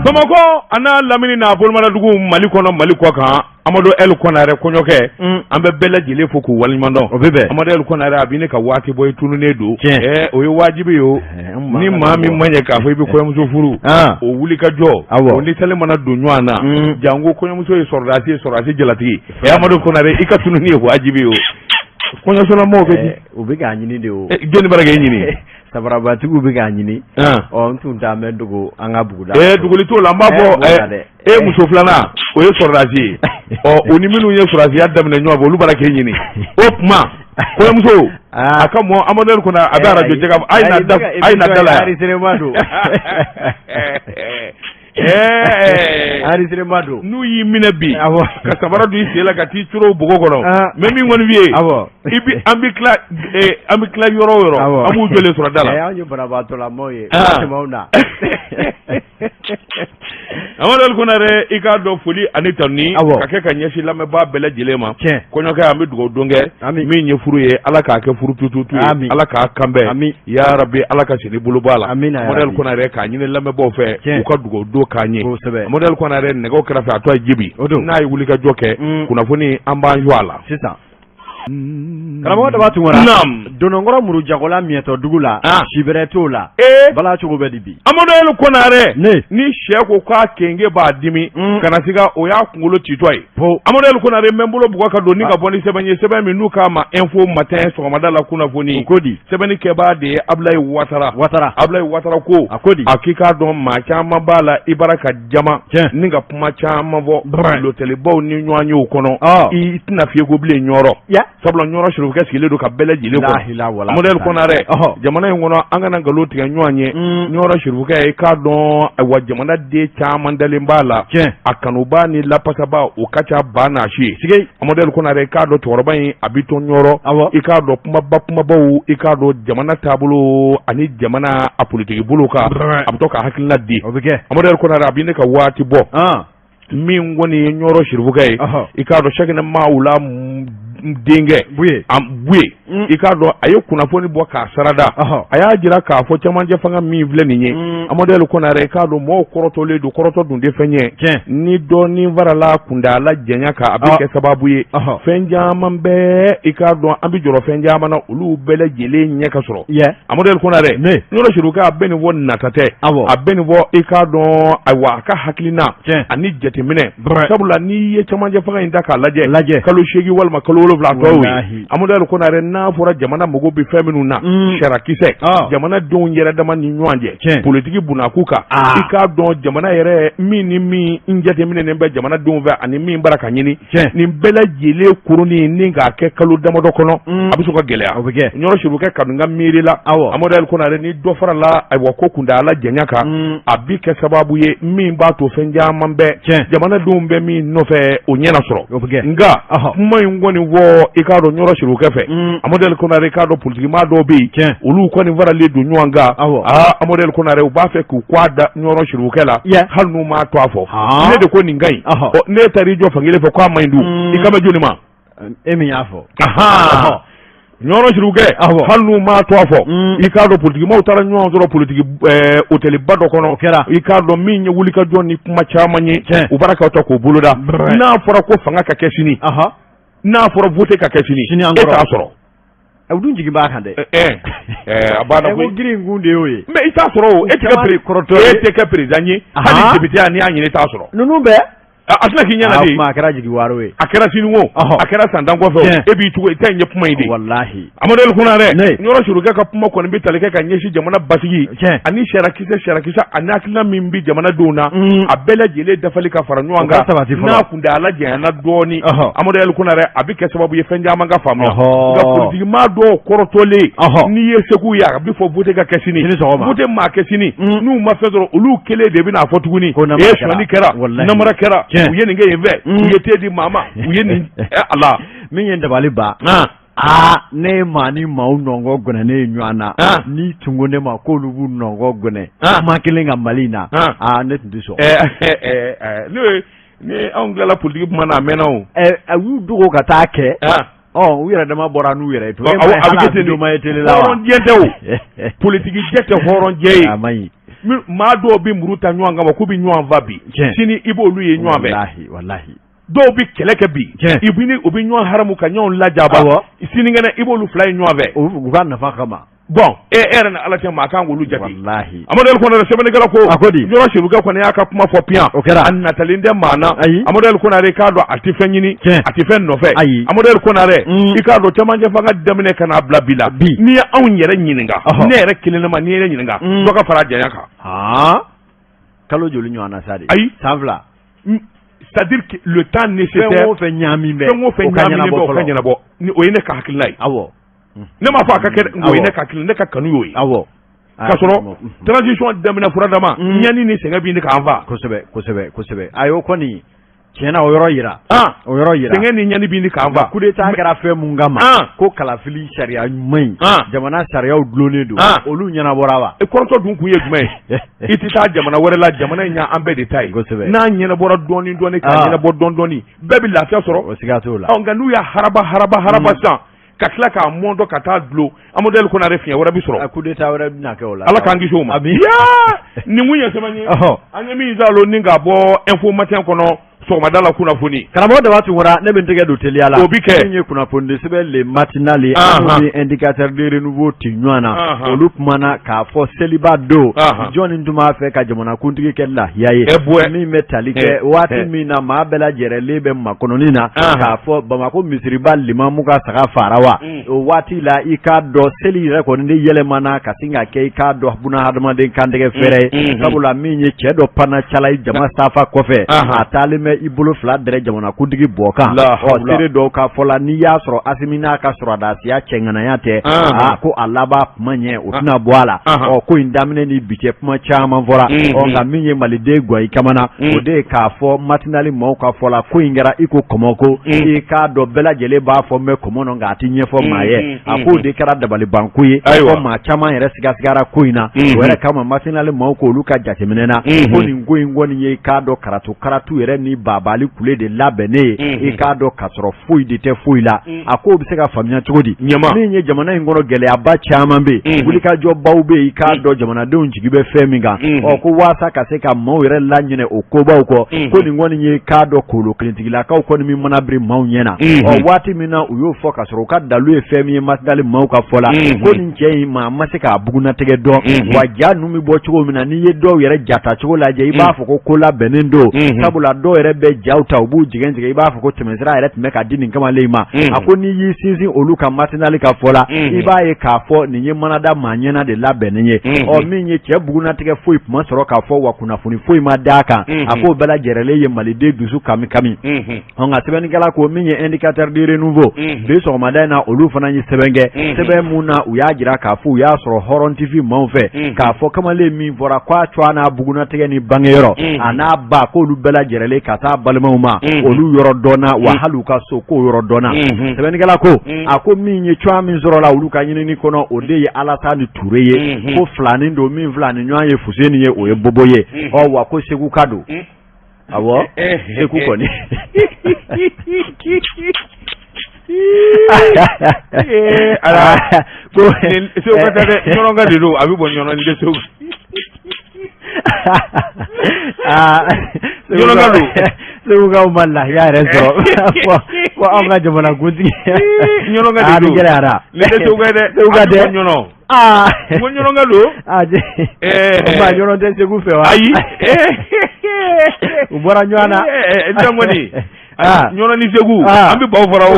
Bamakɔ a n'a lamini n'a bolomadadugu, Mali kɔnɔ, Mali kɔ kan, Amadu El Konare kɔɲɔkɛ, an bɛ bɛɛ lajɛlen fo k'u waleɲuman dɔn. O bɛ bɛn. Amadu El Konare, a bɛ ne ka waati bɔ, i tununnen don. Tiɲɛ. O ye wajibi ye o. Ni maa min ma ɲɛ k'a fɔ i bɛ kɔɲɔmuso furu, o wuli ka jɔ, o ni sali mana don ɲɔgɔn na, janko kɔɲɔmuso ye sɔrɔdasi ye, sɔrɔdasi jalatigi. Ɛ Amadu Konare, i ka tununi ye wajibi ye o. Kɔɲɔsolamaw bɛ di? U bɛ k'a ɲini de o. Jɔnni bara k'e ɲini? Sabarabatigiw bɛ k'a ɲini. Ɔ, n tun t'an bɛ dogo an ka buguda. Dogoli t'o la, n b'a fɔ e muso filanan, o ye sɔrɔdasi ye. Ɔ, o ni minnu ye sɔrɔdasiya daminɛ ɲɔgɔn fɛ, olu bara k'e ɲini. O tuma kɔɲɔmuso a ka mɔ Amadu El Konare, a bɛ arajo jɛgɛ, a ye na da, a ye na da la yan. Enregistrement don. Enregistrement don. N'u y'i minɛ bi ka sabara don i sen la ka t'i coro bogo kɔnɔ, n bɛ min kɔni f'i ye, i bi an bɛ tila yɔrɔ o yɔrɔ, an b'u jɔlen sɔrɔ da la. Anw ye banabaatɔlamaw ye tɛmɛ na. Amadu El Konare, i k'a dɔn, foli ani tanuni ka kɛ ka ɲɛsin lamɛnbaa bɛɛ lajɛlen ma. Kɔɲɔkɛ, an bɛ dugawu don kɛ min ye furu ye, Ala k'a kɛ furu tututu ye, Ala k'a kanbɛn, ya rabi, Ala ka sini bolo bɔ a la. Amadu El Konare, k'a ɲini lamɛnbaaw fɛ u ka dugawu don k'an ye. Amadu El Konare, nɛgɛw kɛrɛfɛ, a tɔ ye Jibi, n'a ye wuli ka jɔ kɛ kunnafoni, an b'an jɔ a la. Sisan, karamɔgɔ Daba Tunkara. Naam. Dononkɔrɔ muru jagola miɲɛtɔ dugu la, si bɛrɛ t'o la. Bala cogo bɛ di bi? Amadu El Konare, ne ni sɛ ko k'a kenge b'a dimi, kana siga, o y'a kunkolo citɔ ye. Amadu El Konare, n bɛ n bolo bugɔ ka don ni ka bɔ ni sɛbɛn ye, sɛbɛn min n'u k'a ma Info Matin, sɔgɔmada la kunnafoni. O ko di? Sɛbɛnni kɛbaa de ye Abulayi Watara. Watara. Abulayi Watara ko A ko di? A k'i k'a dɔn, maa caman b'a la, i bara ka jama ni ka kuma caman fɔ lotɛlibaw ni ɲɔgɔn yew kɔnɔ, i tɛna fiye ko bilen Ɲɔrɔ, sabula Ɲɔrɔ sirifukɛ sigilen don ka bɛɛ lajɛlen kɔnɔ. Amadu El Konare, jamana in kɔnɔ, an kana nkalon tigɛ ɲɔgɔn ye. Ɲɔrɔ sirifukɛ, i k'a dɔn, ayiwa, jamana den caman dalen b'a la, a kanubaa ni lapasaba, o ka ca ba n'a si ye. Amadu El Konare, i k'a dɔn, cɛkɔrɔba in a bɛ to Ɲɔrɔ, i k'a dɔn, kumaba kumabaw, i k'a dɔn, jamana taabolo ani jamana a politiki bolo kan, a bɛ to ka hakilina di. O bɛ kɛ. Amadu El Konare, a bɛ ne ka waati bɔ, min kɔni ye Ɲɔrɔ sirifukɛ ye, i k'a dɔn, Sɛkinɛ Mawula denkɛ Buye. Buye, i k'a dɔn, a ye kunnafoni bɔ k'a sarada. A y'a jira k'a fɔ cɛmancɛ fanga min filɛ nin ye, Amadu El Konare, i k'a dɔn, mɔgɔw kɔrɔtɔlen don. Kɔrɔtɔ dun tɛ fɛn ye. Ni dɔɔnin farala kuntaala janya kan, a bɛ kɛ sababu ye fɛn caman bɛɛ, i k'a dɔn, an bɛ jɔrɔ fɛn caman na, olu bɛɛ lajɛlen ɲɛ ka sɔrɔ. Amadu El Konare, Ɲɔrɔ sirifukɛ, a bɛ nin fɔ nata tɛ, a bɛ nin fɔ, i k'a dɔn, ayiwa, a ka hakilina ani jateminɛ, sabula n'i ye cɛmancɛ fanga in ta k'a lajɛ lajɛ kalo 8 walima kalo 7 tɔ ye, Amadu El Konare, n'a fɔra jamana mago bɛ fɛn minnu na, sariyakisɛ, jamanadenw yɛrɛ dama ni ɲɔgɔn cɛ, politiki bunakun kan, i k'a dɔn, jamana yɛrɛ min ni min n jateminɛnen bɛ jamanadenw fɛ ani min bara ka ɲini, nin bɛɛ lajɛlen kurunin ni k'a kɛ kalo damadɔ kɔnɔ, a bɛ sɔn ka gɛlɛya. O bɛ kɛ. Ɲɔrɔ sirifukɛ kanu ka miiri la, Amadu El Konare, ni dɔ farala, ayiwa, ko kuntaala janya kan, a bi kɛ sababu ye min b'a to fɛn caman bɛ jamanadenw bɛ min nɔfɛ, o ɲɛna sɔrɔ. O bɛ kɛ. Nka kuma in kɔni fɔ, i k'a dɔn, Ɲɔrɔ sirifukɛ fɛ, Amadu El Konare, i k'a dɔn, politikimaa dɔw bɛ yen, olu kɔni faralen don ɲɔgɔn kan. Aa, Amadu El Konare, u b'a fɛ k'u k'a da Ɲɔrɔ sirifukɛ la, hali n'u m'a to a fɔ ne de ko nin ka ɲi. Ɔ, ne taara i jɔ fankelen fɛ k'a man ɲi dun, i kan bɛ joli ma? E min y'a fɔ. Ɲɔrɔ sirifukɛ, hali n'u m'a to a fɔ, i k'a dɔn, politikimaw taara ɲɔgɔn sɔrɔ politiki hôtelba dɔ kɔnɔ. O kɛra. I k'a dɔn, min ye wulikajɔ ni kuma caman ye, u b'ara k'aw ta k'o boloda. N'a fɔra ko fanga ka kɛ sini, n'a fɔra vote ka kɛ sini, Sini e an kɔrɔ. t'a sɔrɔ. U dun jigi b'a kan dɛ. A banna Ɛ, ko koyi. girin kun de y'o ye. Mais i t'a sɔrɔ o, e tɛ kɛ Caman de kɔrɔtɔ ye. e tɛ kɛ président ye, hali député n'i y'a ɲini, i t'a sɔrɔ. Ninnu bɛɛ. A tɛna k'i ɲɛna A de. kuma a kɛra jigi waro ye. A kɛra sini o, a kɛra san 10 kɔfɛ o, e b'i cogo i ta in ye kuma in de ye. Walahi. Amadu El Konare, Ne. Ɲɔrɔ sirifukɛ ka kuma kɔni bɛ tali kɛ ka ɲɛsin jamana basigi ani sariyakisɛ, sariyakisɛ ani hakilina min bɛ jamanadenw na, a bɛɛ lajɛlen dafali ka fara ɲɔgɔn O ka kan. sabati fɔlɔ. N'a kuntaala janyana dɔɔni, Amadu El Konare, a bɛ kɛ sababu ye fɛn caman ka faamuya. Nka politikimaa dɔw kɔrɔtɔlen, n'i ye segu ye, a bɛ fɔ vote ka kɛ sini. Sini sɔgɔma. Vote maa kɛ sini, n'u ma fɛn sɔrɔ, olu kelen de bɛna fɔ tuguni Ko namara e kɛra. sɔnni kɛra, namara kɛra, u ye nin kɛ yen fɛ, u ye te di maa ma, u ye nin ala. Min ye dabali ban, aa, ne ye maa ni maaw nɔngɔ gɛnɛ ye ɲɔgɔn na, ni tun ko ne ma k'olu b'u nɔngɔ gɛnɛ kuma kelen ka Mali in na, aa, ne tun tɛ sɔn. N'o ye ni anw tilala politiki kuma na, a mɛnna o. Ɛ, u y'u dogo ka taa kɛ. Ɔ, u yɛrɛ dama bɔra n'u yɛrɛ ye. A bɛ kɛ ten de. Ma ye télé la wa? Hɔrɔnjɛ tɛ o, politiki jɛ tɛ hɔrɔnjɛ ye. A man ɲi. Maa dɔw bɛ muru ta ɲɔgɔn kama k'u bɛ ɲɔgɔn faa bi, sini i b'olu ye ɲɔgɔn fɛ. Walahi, walahi. Dɔw bɛ kɛlɛ kɛ bi, i bɛ u bɛ ɲɔgɔn haramu ka ɲɔgɔn lajaba, sinikɛnɛ i b'olu fila ye ɲɔgɔn fɛ. U ka nafa kama. Bon, e yɛrɛ ni Ala cɛ, maa kan k'olu jate. Walahi. Amadu El Konare, sɛbɛnnikɛla ko. A ko di? Ɲɔrɔ Serifukɛ kɔni y'a ka kuma fɔ piyan. O kɛra. A natalen tɛ maa na. Ayi. Amadu El Konare, i k'a dɔn a tɛ fɛn ɲini. Tiɲɛ. A tɛ fɛn nɔfɛ. Ayi. Amadu El Konare. I k'a dɔn cɛmancɛ fanga daminɛ ka n'a bila bi la. Bi. N'i ye anw yɛrɛ ɲininka. Ne yɛrɛ kelen ma, n'i ye ne ɲininka. Dɔ ka fara a janya kan. Haan. Kalo joli ɲɔgɔn na sa de? Ayi. San 2. C'est à dire que le temps nécessaire. Fɛn o fɛn ɲaami bɛ. Fɛn o fɛn ɲaami bɛ, o ka ɲɛnabɔ. O ye ne ka hakilina ye. Awɔ. Ne m'a fɔ a ka kɛ, o ye ne ka hakilina, ne ka kanu y'o ye. Awɔ. K'a sɔrɔ transition daminɛ furadama, ɲani ni sɛgɛn bɛ ɲini k'an fa. Kosɛbɛ, kosɛbɛ, kosɛbɛ. Ayi, o kɔni tiɲɛna, o yɔrɔ yira. O yɔrɔ yira. Sɛgɛn ni ɲani bɛ ɲini k'an fa. Coup d'état kɛra fɛn mun kama? Ko kalafili sariya ɲuman in. Jamana sariyaw dulonnen don. Olu ɲɛnabɔra wa? E kɔrɔtɔ dun kun ye jumɛn ye? I tɛ taa jamana wɛrɛ la, jamana in y'an bɛɛ de ta ye. Kosɛbɛ. N'a ɲɛnabɔra dɔɔni dɔɔni, k'a ɲɛnabɔ dɔɔni dɔɔni, bɛɛ bɛ lafiya sɔrɔ. O siga t'o la. Ɔ, nka n'u y'a haraba haraba haraba sisan, ka tila k'a mɔntɔ ka taa dulon, Amadu El Konare, fiɲɛ wɛrɛ bɛ sɔrɔ. Coup d'état wɛrɛ bɛna kɛ o la. Ala k'an kisi o ma. Nin kun ye sɛbɛn ye. An ye min zalo ni k'a bɔ Info Matin kɔnɔ sɔgɔmada la kunnafoni. Karamɔgɔ Daba Tunkara, ne bɛ n tɛgɛ don teliya la. O bi kɛ. Min ye kunnafonidi sɛbɛn Le Matinal ye. Anw ni Indicateur de Renouveau ti ɲɔgɔn na. Olu kumana k'a fɔ seliba don. Jɔnni tun b'a fɛ ka jamanakuntigi kɛ lahiya ye? Min bɛ tali kɛ waati min na maa bɛɛ lajɛrɛlen bɛ makɔnɔni na k'a fɔ Bamakɔ misiriba limamu ka saga faara wa, o waati la, i k'a dɔn seli yɛrɛ kɔni de yɛlɛmana ka sin ka kɛ, i k'a dɔn, buna hadamaden kantigɛ fɛɛrɛ ye. Sabula min ye cɛ dɔ panna cala i jama safa kɔfɛ, a taalen bɛ i bolo fila dɛrɛ jamanakuntigi bɔ kan. Ɔ, seere dɔw ka fɔ la, n'i y'a sɔrɔ Asimi n'a ka sɔrɔdasiya cɛŋanaya tɛ, aa, ko a laban kuma ɲɛ o tɛna bɔ a la. Ɔ, ko in daminɛ ni bi cɛ, kuma caman fɔra. Ɔ, nka min ye maliden gwa i kamana, o de ye k'a fɔ Matinal maaw ka fɔ la, ko in kɛra i ko kɔmɔko, i k'a dɔn bɛɛ lajɛlen b'a fɔ n bɛ kɔmɔ nɔ, nka a tɛ ɲɛfɔ maa ye. A k'o de kɛra dabalibanko ye, ko maa caman yɛrɛ sigasigara ko in na. O yɛrɛ kama, Matinal maaw ko olu ka jateminɛ na, ko nin ko in kɔni ye, i k'a dɔn, karatu karatu yɛrɛ ni babali kule de labɛnnen ye, i k'a dɔn k'a sɔrɔ foyi de tɛ foyi la. A k'o bɛ se ka faamuya cogo di? Min ye jamana in kɔnɔ, gɛlɛyaba caman bɛ yen, wulikajɔbaw bɛ yen, i k'a dɔn jamanadenw jigi bɛ fɛn min kan. Ɔ, ko waasa ka se ka maaw yɛrɛ laɲinɛ o kobaw kɔ, ko nin kɔni ye, k'a dɔn, kolo kelentigilakaw kɔni min mana biri maaw ɲɛ na. Ɔ, waati min na u y'o fɔ, ka sɔrɔ u ka dalu ye fɛn min ye, Matinal maaw ka fɔ la, ko nin cɛ in, maa ma se k'a bugunnatigɛ dɔn wa. Ja ninnu bɛ bɔ cogo min na, n'i ye dɔw yɛrɛ jata cogo lajɛ, i b'a fɔ ko ko labɛnnen don. Sabula dɔw yɛrɛ bɛ jaw ta, u b'u jigin tigɛ, i b'a fɔ ko tɛmɛsira yɛrɛ tun bɛ ka di nin kamalen in ma. A ko n'i y'i sinsin olu kan, Matinal ka fɔ la, i b'a ye k'a fɔ nin ye manada maa ɲɛna de labɛnnen ye. Ɔ, min ye cɛ bugunnatigɛ foyi kuma sɔrɔ k'a fɔ wa, kunnafoni foyi ma d'a kan. A k'o bɛɛ lajɛrɛlen ye maliden dusu kami kami. Ɔ, nka sɛbɛnnikɛla ko min ye Indicateur du Renouveau, bi sɔgɔmada in na, olu fana ye sɛbɛn kɛ, sɛbɛn mun na u y'a jira k'a fɔ u y'a sɔrɔ Hɔrɔn TV maaw fɛ k'a fɔ kamalen min fɔra k'a cogoya n'a bugunnatigɛ ni bangeyɔrɔ a n'a ba, k'olu bɛɛ lajɛrɛlen ka taa balimaw ma, olu yɔrɔ dɔnna wa, hali u ka so k'o yɔrɔ dɔnna. Sɛbɛnnikɛla ko, a ko min ye cogoya min sɔrɔla olu ka ɲinini kɔnɔ, o de ye Alasani Ture ye, ko filanin don min fila ni ɲɔgɔn ye Fuseni ye, o ye bobo ye. Ɔ wa, ko Segu ka don. Awɔ, Segu kɔni. Ala, ko Segu ka taa dɛ, Ɲɔrɔnka de don, a bɛ bɔ Ɲɔrɔ ni Segu. Ɲɔrɔnka don. Segukaw ma lafiya yɛrɛ sɔrɔ fo anw ka jamanakuntigi. Ɲɔrɔnka de don. Gɛlɛyara. Nin tɛ Segu ye dɛ. Segu ka a bɛ tɛ. bɔ Ɲɔrɔ. Aa. Ko Ɲɔrɔnka don. Aa, ba Ɲɔrɔ tɛ Segu fɛ wa? Ayi. U bɔra ɲɔgɔn na. N tɛ kɔni. Ɲɔrɔ ni Segu. An bɛ baw fara o.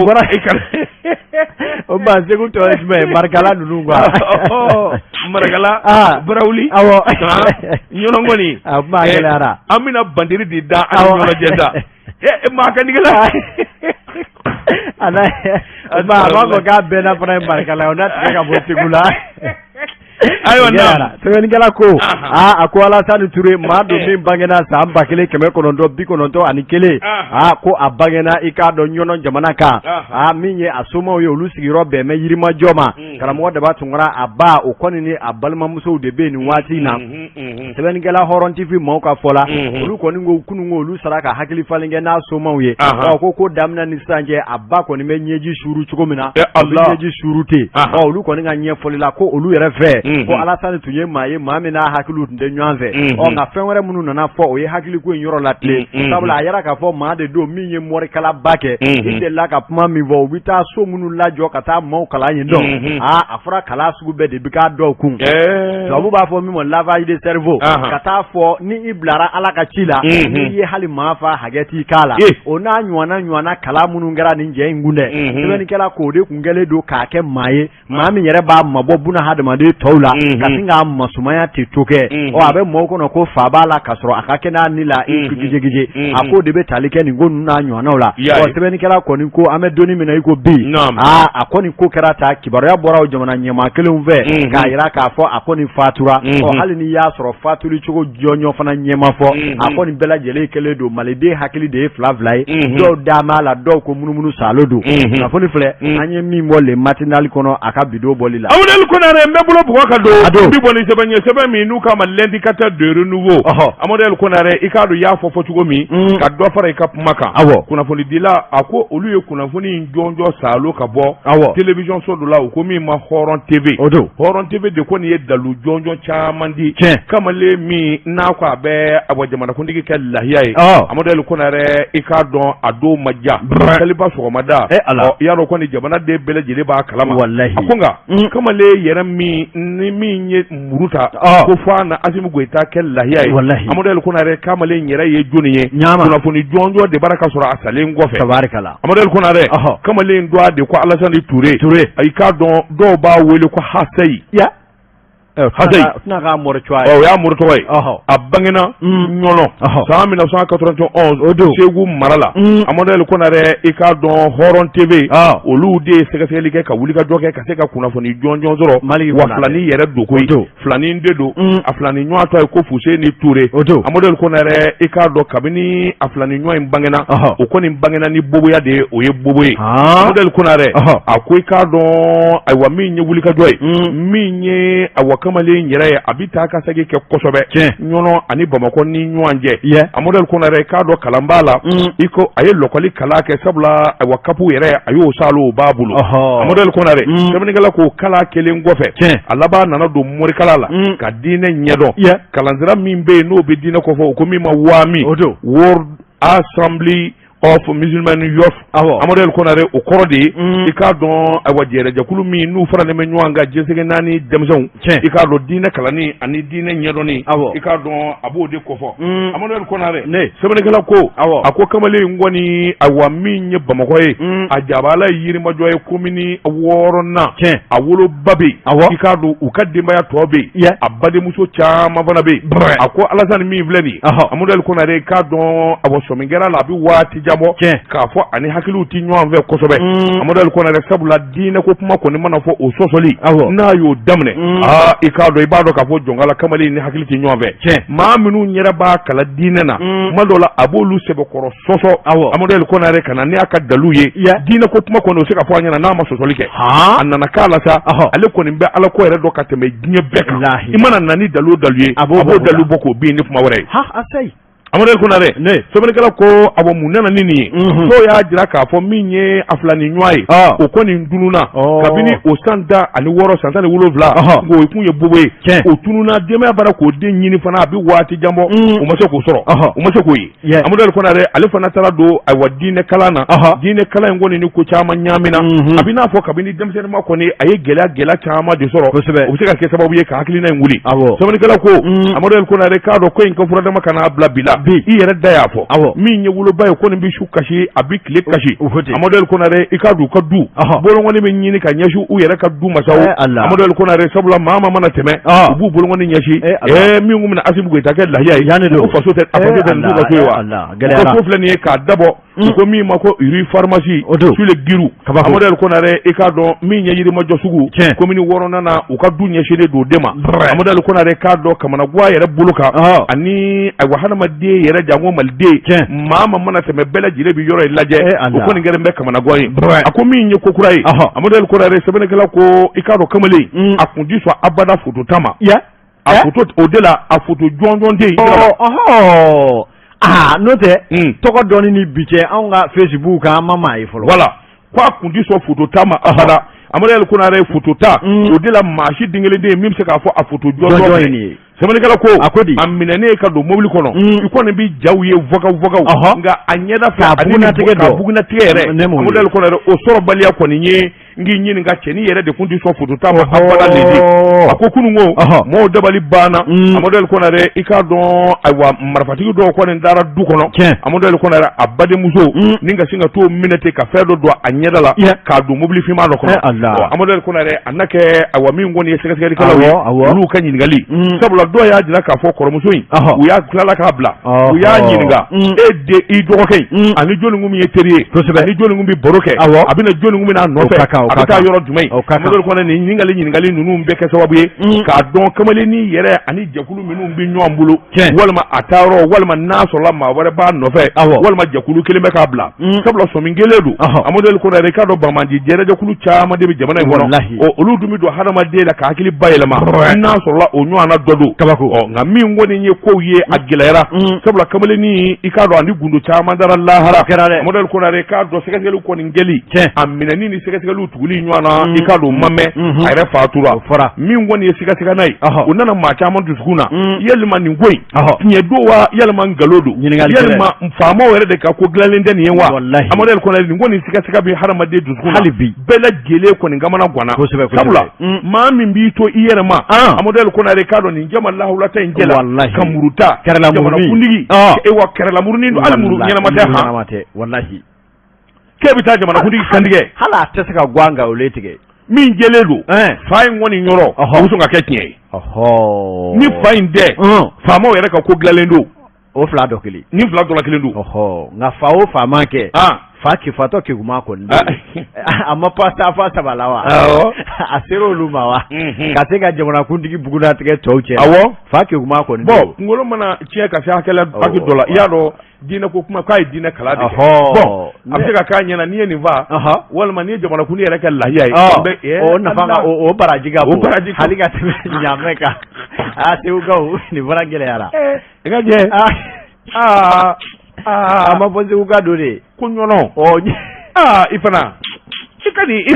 O ba Segu tɔ ye jumɛn ye? Marikala ninnu quoi. Marikala. Barawuli. Awɔ. Ɲɔrɔ kɔni. A kuma gɛlɛyara. An bɛna bandiri de da an ni Ɲɔrɔ cɛ sa. Maa ka nigela. A b'a fɔ k'a bɛnna fana ye Marikala ye, o na tigɛ ka bɔ Segu la. Ayiwa, naam. Sɛbɛnnikɛla ko aa, a ko Alasani Ture, maa don min bangena san 1991. Aa, ko a bangena, i k'a dɔn, Ɲɔnɔ jamana kan. Aa, min ye a somaw ye, olu sigiyɔrɔ bɛn bɛ Yirimajɔ ma. Karamɔgɔ Daba Tunkara, a ba o kɔni ni a balimamusow de bɛ yen nin waati in na. Sɛbɛnnikɛla Hɔrɔn TV maaw ka fɔ la, olu kɔni ko kunun ko olu sara ka hakili falen kɛ n'a somaw ye. Ɔ, ko daminɛ ni sisan cɛ, a ba kɔni bɛ ɲɛji suuru cogo min na, a bɛ ɲɛji suuru ten. Ɔ, olu kɔni ka ɲɛfɔli la, ko olu yɛrɛ fɛ Ko Alasani tun ye maa ye, maa min n'a hakiliw tun tɛ ɲɔgɔn fɛ. Ɔ nka fɛn wɛrɛ minnu nana fɔ, o ye hakiliko in yɔrɔ latilen, sabula a yɛrɛ k'a fɔ maa de don min ye morikalaba kɛ. I delila ka kuma min fɔ, u bɛ taa so minnu lajɔ ka taa maaw kalan yen dɔn. Aa, a fɔra kalan sugu bɛɛ de bɛ k'a dɔw kun. Tubabu b'a fɔ min ma lavage de cerveau, ka taa fɔ ni i bilara Ala ka ci la, n'i ye hali maa fa hakɛ t'i k'a la. O n'a ɲɔgɔnna ɲɔgɔnna kalan minnu kɛra nin jɛ in kun dɛ, sɛbɛnnikɛla k'o de kun kɛlen don k'a kɛ maa ye, maa min yɛrɛ b'a mabɔ buna hadamaden tɔw la, ka sin k'a masumaya tɛ to kɛ. Ɔ a bɛ maaw kɔnɔ ko fa b'a la, k'a sɔrɔ a ka kɛnɛya ni la i gijegije. A k'o de bɛ tali kɛ nin ko ninnu n'a ɲɔgɔnnaw la. Ɔ sɛbɛnnikɛla kɔni ko an bɛ donni min na i ko bi, aa, a kɔni ko kɛra ta, kibaruya bɔra o jamana ɲɛmaa kelenw fɛ k'a jira k'a fɔ a kɔni fatura. Ɔ hali n'i y'a sɔrɔ fatuli cogo jɔnjɔn fana ɲɛma fɔ, a kɔni bɛɛ lajɛlen kɛlen don maliden hakili de ye fila fila ye. Dɔw da b'a la, dɔw ko munumunu salo don. Kunnafoni filɛ an ye min bɔ Le Matinal kɔnɔ a ka bi don bɔli la. Amadu Konare, n bɛ bolo bugɔ ka don, a don bi bɔ ni sɛbɛn ye, sɛbɛn min n'u k'a ma L'Indicateur de Renouveau. Amadu Konare, i k'a dɔn i y'a fɔ cogo min, ka dɔ fara i ka kuma kan. Awɔ. Kunnafonidila a ko olu ye kunnafoni in jɔnjɔn salo ka bɔ. Awɔ. Télévision so dɔ la, u ko min ma Hɔrɔn TV. O don. Hɔrɔn TV de kɔni ye dalu jɔnjɔn caman di. Tiɲɛ. Kamalen min n'a ko a bɛ awa jamanakuntigi kɛ lahiya ye. Amadu Konare, i k'a dɔn a don ma diya. Seliba sɔgɔmada. E Ala. Ɔ, i y'a dɔn kɔni jamanaden bɛɛ lajɛlen b'a kalama. Walahi. A ko nka kamalen yɛrɛ min ni min ye muru ta. Ko fo a na Asimi Goyita kɛ lahiya ye. Walahi. Amadu Konare, kamalen yɛrɛ ye jɔni ye? Ɲaama. Kunnafoni jɔnjɔn de b'a ka sɔrɔ a salen kɔfɛ. Tabarikala. Amadu Konare, kamalen dɔgɔ de ko Alasani Ture. Ture. I k'a dɔn dɔw b'a wele ko Haseyi. Ya. Haseyi. Tɛna k'a mori tɔgɔ ye. O y'a mori tɔgɔ ye. A bangena Ɲɔnɔ san 1991. O don. Segu mara la. Amadu Konare, i k'a dɔn Hɔrɔn TV, olu de ye sɛgɛsɛgɛli kɛ ka wulikajɔ kɛ ka se ka kunnafoni jɔnjɔn sɔrɔ. Mali wa filanin yɛrɛ don koyi. Filanin de don. A filanin ɲɔgɔn tɔgɔ ye ko Fuseni Ture. O don. Amadu Konare, i k'a dɔn kabini a filanin ɲɔgɔn in bangena, o kɔni bangena ni boboya de ye, o ye bobo ye. Amadu Konare a ko i k'a dɔn ayiwa min ye wulikajɔ ye, min ye awa kamalen yɛrɛ ye, a bɛ taa ka segin kɛ kosɛbɛ Ɲɔnɔ ani Bamakɔ ni ɲɔgɔn cɛ. Amadu Konare, i k'a dɔn kalan b'a la, i ko a ye lɔkɔli kalan kɛ, sabula ayiwa kapu yɛrɛ a y'o salo, o b'a bolo. Amadu Konare, sɛbɛnnikɛla k'o kalan kɛlen kɔfɛ, a laban nana don morikala la ka diinɛ ɲɛdɔn. Kalansira min bɛ yen n'o bɛ diinɛ kofɔ, o ko min ma WAMY, World Assembly of Musulman Youth. Amadu Konare, o kɔrɔ de ye, i k'a dɔn ayiwa jɛrɛjɛkulu min n'u faralen bɛ ɲɔgɔn kan diɲɛ seleke naani denmisɛnw, i k'a dɔn diinɛ kalanni ani diinɛ ɲɛdɔnni, i k'a dɔn a b'o de kofɔ. Amadu Konare, sɛbɛnnikɛla ko a ko kamalen in kɔni ayiwa min ye Bamakɔ ye, a jabala ye Yirimajɔ ye, komini wɔɔrɔnan, a woloba bɛ yen, i k'a dɔn u ka denbaya tɔ bɛ yen, a badenmuso caman fana bɛ yen. A ko Alasani min filɛ nin ye, Amadu Konare, i k'a dɔn awa sɔmi kɛra la a bɛ waati jan bɔ k'a fɔ ani hakiliw tɛ ɲɔgɔn fɛ kosɛbɛ. Amadu Konare, sabula diinɛ ko kuma kɔni mana fɔ, o sɔsɔli n'a y'o daminɛ, aa, i k'a dɔn i b'a dɔn k'a fɔ jɔnkala kamalen ni hakili tɛ ɲɔgɔn fɛ. Maa minnu yɛrɛ b'a kalan diinɛ na, tuma dɔw la a b'olu sɛbɛkɔrɔ sɔsɔ. Amadu Konare ka na n'a ka dalu ye, diinɛ ko kuma kɔni o se ka fɔ a ɲɛna n'a ma sɔsɔli kɛ. A nana k'a la sa, ale kɔni bɛ Ala ko yɛrɛ dɔn ka tɛmɛ diɲɛ bɛɛ kan. I mana na ni dalu o dalu ye, a b'o dalu bɔ k'o bin ni kuma wɛrɛ ye. Amadu Konare, sɛbɛnnikɛla ko awɔ mun nana ni nin ye? Dɔw y'a jira k'a fɔ min ye a filanin ɲɔgɔn ye, o kɔni tununna kabini o san 16, san 17, o kun ye bobo ye, o tununna. Denbaya bara k'o den ɲini fana, a bɛ waati jan bɔ, u ma se k'o sɔrɔ, u ma se k'o ye. Amadu Konare, ale fana taara don ayiwa diinɛ kalan na. Diinɛ kalan in kɔni ni ko caman ɲaamina. A bɛ n'a fɔ kabini denmisɛnninma kɔni a ye gɛlɛya gɛlɛya caman de sɔrɔ, kosɛbɛ, o bɛ se ka kɛ sababu ye ka hakilina in wuli. Sɛbɛnnikɛla ko Amadu Konare k'a dɔn ko in ka furadama ka n'a bila bi la, i yɛrɛ da y'a fɔ, min ye woloba ye kɔni bɛ su kasi, a bɛ tile kasi. Amadu Konare, i k'a dɔn u ka du bolonkɔni bɛ ɲini ka ɲɛsin u yɛrɛ ka du ma sa. Amadu Konare, sabula maa maa mana tɛmɛ, u b'u bolonkɔni ɲɛsin min kun bɛna Asimi Goyita kɛ lahiya ye, yan don faso tɛ, a faso tɛ ninnu ka so ye wa? U ka so filɛ nin ye k'a dabɔ, u ko min ma ko rue pharmacie sur le Giru. Amadu Konare, i k'a dɔn min ye Yirimajɔ sugu komini wɔɔrɔnan na, u ka du ɲɛsinnen don o de ma. Amadu Konare, k'a dɔn kamanagan yɛrɛ bolo kan ani ayiwa hadamaden yɛrɛ janko maliden, maa maa mana tɛmɛ bɛɛ lajɛlen bɛ yɔrɔ in lajɛ, o kɔni kɛlen bɛ kamanagan ye. A ko min ye ko kura ye, Amadu Konare, sɛbɛnnikɛla ko i k'a dɔn kamalen a kun ti sɔn abada foto ta ma. A foto o de la, a foto jɔnjɔn tɛ yen. Aa, n'o tɛ tɔgɔ dɔɔni ni bi cɛ, anw ka Facebook kan, an ma maa ye fɔlɔ. Voilà, ko a kun ti sɔn foto ta ma abada. Amadu El Konare foto ta o de la maa si den kelen tɛ yen min bɛ se k'a fɔ a foto jɔnjɔn ye nin ye. Sɛbɛnnikɛla ko a ko di a minɛnen ka don mobili kɔnɔ i kɔni bɛ jaw ye vɔgɔ vɔgɔ nka a ɲɛda fɛ a bugunnatigɛ dɔn bugunnatigɛ yɛrɛ Amadu El Konare o sɔrɔbaliya kɔni ye n k'i ɲininka cɛnin yɛrɛ de tun tɛ sɔn foto ta ma abada ledi a ko kunun ko mɔgɔw dabali banna Amadu El Konare i k'a dɔn ayiwa marifatigi dɔw kɔni taara du kɔnɔ Amadu El Konare a badenmuso ni ka sin ka t'o minɛ ten ka fɛn dɔ don a ɲɛda la k'a don mobili finman dɔ kɔnɔ Amadu El Konare a na kɛ ayiwa min kɔni ye sɛgɛsɛgɛlikɛlaw ye olu ka ɲininkali sabula dɔw y'a jira k'a fɔ kɔrɔmuso in u y'a tilala k'a bila u y'a ɲininka e de i dɔgɔkɛ in ani jɔnni kun ye teri ye ani jɔnni kun bɛ baro kɛ a bɛna jɔnni kun bɛna nɔfɛ a bɛ taa yɔrɔ jumɛn Amadu El Konare nin ɲininkali ninnu bɛ kɛ sababu ye k'a dɔn kamalennin yɛrɛ ani jɛkulu minnu bɛ ɲɔgɔn bolo walima a taa yɔrɔ walima n'a sɔrɔla maa wɛrɛ b'a nɔfɛ walima jɛkulu kelen bɛ k'a bila sabula sɔmi kelen don Amadu El Konare i k'a dɔn banbaanci jɛrɛjɛkulu caman de bɛ jamana in kɔnɔ olu dun bɛ don hadamaden la ka hakili bayɛlɛma n'a sɔrɔla o ɲɔgɔnna dɔ don kabako nka min kɔni ye kow ye a gɛlɛyara sabula kamalennin i k'a dɔn ani gundo caman dara lahara kɛra dɛ Amadu El Konare i k'a dɔn sɛgɛsɛgɛliw kɔni kɛli a minɛni ni sɛgɛsɛgɛliw tuguli ɲɔgɔn na i k'a dɔn ma mɛn a yɛrɛ fatura min kɔni ye sigasiga ye o nana maa caman dusukun na yalima nin ko in tiɲɛ don wa yalima nkalon don yalima faamaw yɛrɛ de ka ko dilanlen tɛ nin ye wa Amadu El Konare nin kɔni sigasiga bɛ hadamaden dusukun na hali bi bɛɛ lajɛlen kɔni kamana ganna sabula maa min b'i to i yɛrɛ ma Amadu El Konare k'a dɔn nin jama lahawulata in cɛla ka muru ta jamanakuntigi e wa kɛrɛlamurunin don hali muru ɲɛnama tɛ han k'e bɛ taa jamanakuntigi kantigɛ hali a tɛ se ka gwan ka olu tigɛ min jɛlen don fa in kɔni yɔrɔ o bɛ sɔn ka kɛ tiɲɛ ye ni fa in tɛ faamaw yɛrɛ ka ko dilanlen don o fila dɔ kelen ni fila dɔ la kelen don nka fa o fa ma kɛ fa fatɔ kekuma kɔni a ma pa fa saba la wa a sera olu ma wa ka se ka jamanakuntigi bugunnatigɛ tɔw cɛ awɔ fa kekuma kɔni bon kunkolo mana tiɲɛ ka se hakɛ dɔ la i y'a dɔn diinɛ ko kuma k'a ye diinɛ kalan de kɛ bon a bɛ se ka k'a ɲɛna n'i ye nin faa walima n'i ye jamanakuntigi yɛrɛ kɛ lahiya ye o nafa o baraji ka bon o baraji hali ka tɛmɛ ɲaamɛ kan aa segukaw nin fana gɛlɛyara i ka jɛ aa aa a ma fɔ seguka don de ko ɲɔnɔ aa i fana i ka nin i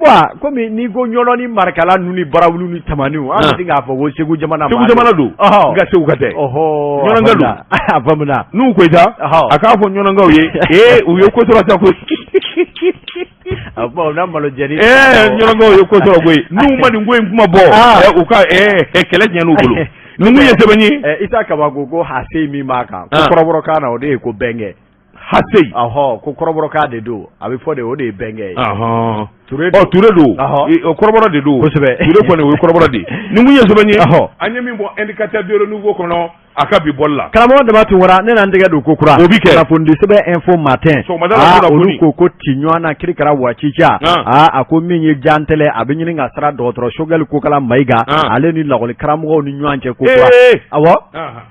bon komi n'i ko ɲɔnɔ ni marikala ninnu ni barawuli ni tamaniw an bɛ se k'a fɔ ko segu jamana segu jamana don nka seguka tɛ ɲɔnɔnka don a faamuna Nuhu Koyita a k'a fɔ ɲɔnɔnkaw ye ee u ye ko sɔrɔ sa koyi a bon na malo jɛni ee ɲɔnɔnkaw ye ko sɔrɔ koyi n'u ma nin ko in kuma bɔ u ka kɛlɛ tiɲɛn'u bolo nin kun ye sɛbɛn ye Isa Kaba ko ko hase min b'a kan ko kɔrɔbɔrɔkan na o de ye ko bɛnkɛ hase ɔhɔ ko kɔrɔbɔrɔkan de don a bɛ fɔ de o de ye bɛnkɛ ye Ture don ture don kɔrɔbɔrɔ de don kosɛbɛ ture kɔni o ye kɔrɔbɔrɔ de ye nin kun ye sɛbɛn ye an ye min bɔ indicateur de renouveau kɔnɔ a ka bi bɔli la karamɔgɔ Daba Tunkara ne na n tɛgɛ don ko kura o bi kɛ kunnafonidi sɛbɛn info matin sɔgɔmada la olu ko ci ɲɔgɔn na kirikara wacica aa a ko min ye jantɛlɛ a bɛ ɲini ka sara dɔgɔtɔrɔ Sogɛli Kokala Mayiga ale ni lakɔli karamɔgɔw ni ɲɔgɔn cɛ ko kura awɔ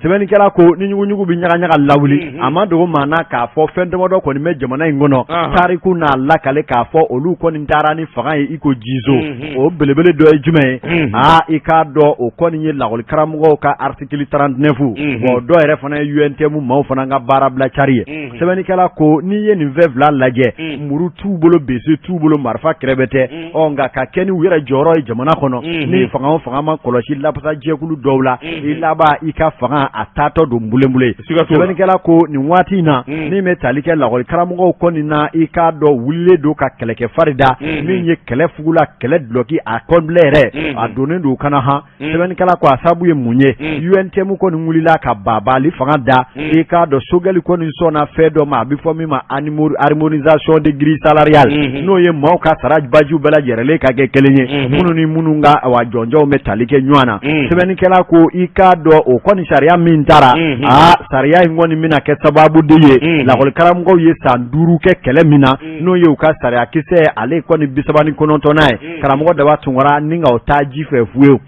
sɛbɛnnikɛla ko ni ɲuguɲugu bɛ ɲagaɲaga lawuli a ma dogo maa na k'a fɔ fɛn damadɔ kɔni bɛ jamana in kɔnɔ tariku n'a lakale k'a fɔ olu kɔni taara ni fanga ye i ko jizo o belebele dɔ ye jumɛn ye aa i k'a dɔn o kɔni ye lakɔli karamɔgɔw ka article 39 bon dɔ yɛrɛ fana ye UNTM maaw fana ka baarabila cari ye sɛbɛnnikɛla ko n'i ye nin fɛn fila lajɛ muru t'u bolo bese t'u bolo marifa kɛrɛbɛtɛ ɔ nka ka kɛ ni u yɛrɛ jɔyɔrɔ ye jamana kɔnɔ ni fanga o fanga ma kɔlɔsi lafasa jɛkulu dɔw la i laban i ka fanga a taatɔ don bulenbule sɛbɛnnikɛla ko nin waati in na min bɛ tali kɛ lakɔli karamɔgɔw kɔni na i k'a dɔn wulilen don ka kɛlɛkɛ fari da min ye kɛlɛ fugula kɛlɛ dulɔki a complet yɛrɛ a donnen don kana han sɛbɛnnikɛla ko a sababu ye mun ye UNTM kɔni wulila ka babaali fanga da i k'a dɔn Sogɛli kɔni sɔnna fɛn dɔ ma a bɛ fɔ min ma harmonisation de grille salariale n'o ye maaw ka sara bajiw bɛɛ lajɛrɛlen ka kɛ kelen ye minnu ni minnu ka awa jɔnjɔnw bɛ tali kɛ ɲɔgɔn na sɛbɛnnikɛla ko i k'a dɔn o kɔni sariya min tara aa sariya in kɔni bɛna kɛ sababu de ye lakɔli karamɔgɔw ye san 5 kɛ kɛlɛ min na n'o ye u ka sariya kisɛ ale kɔni 39nan ye karamɔgɔ Daba Tunkara ni ka o taa ji fɛ fiyewu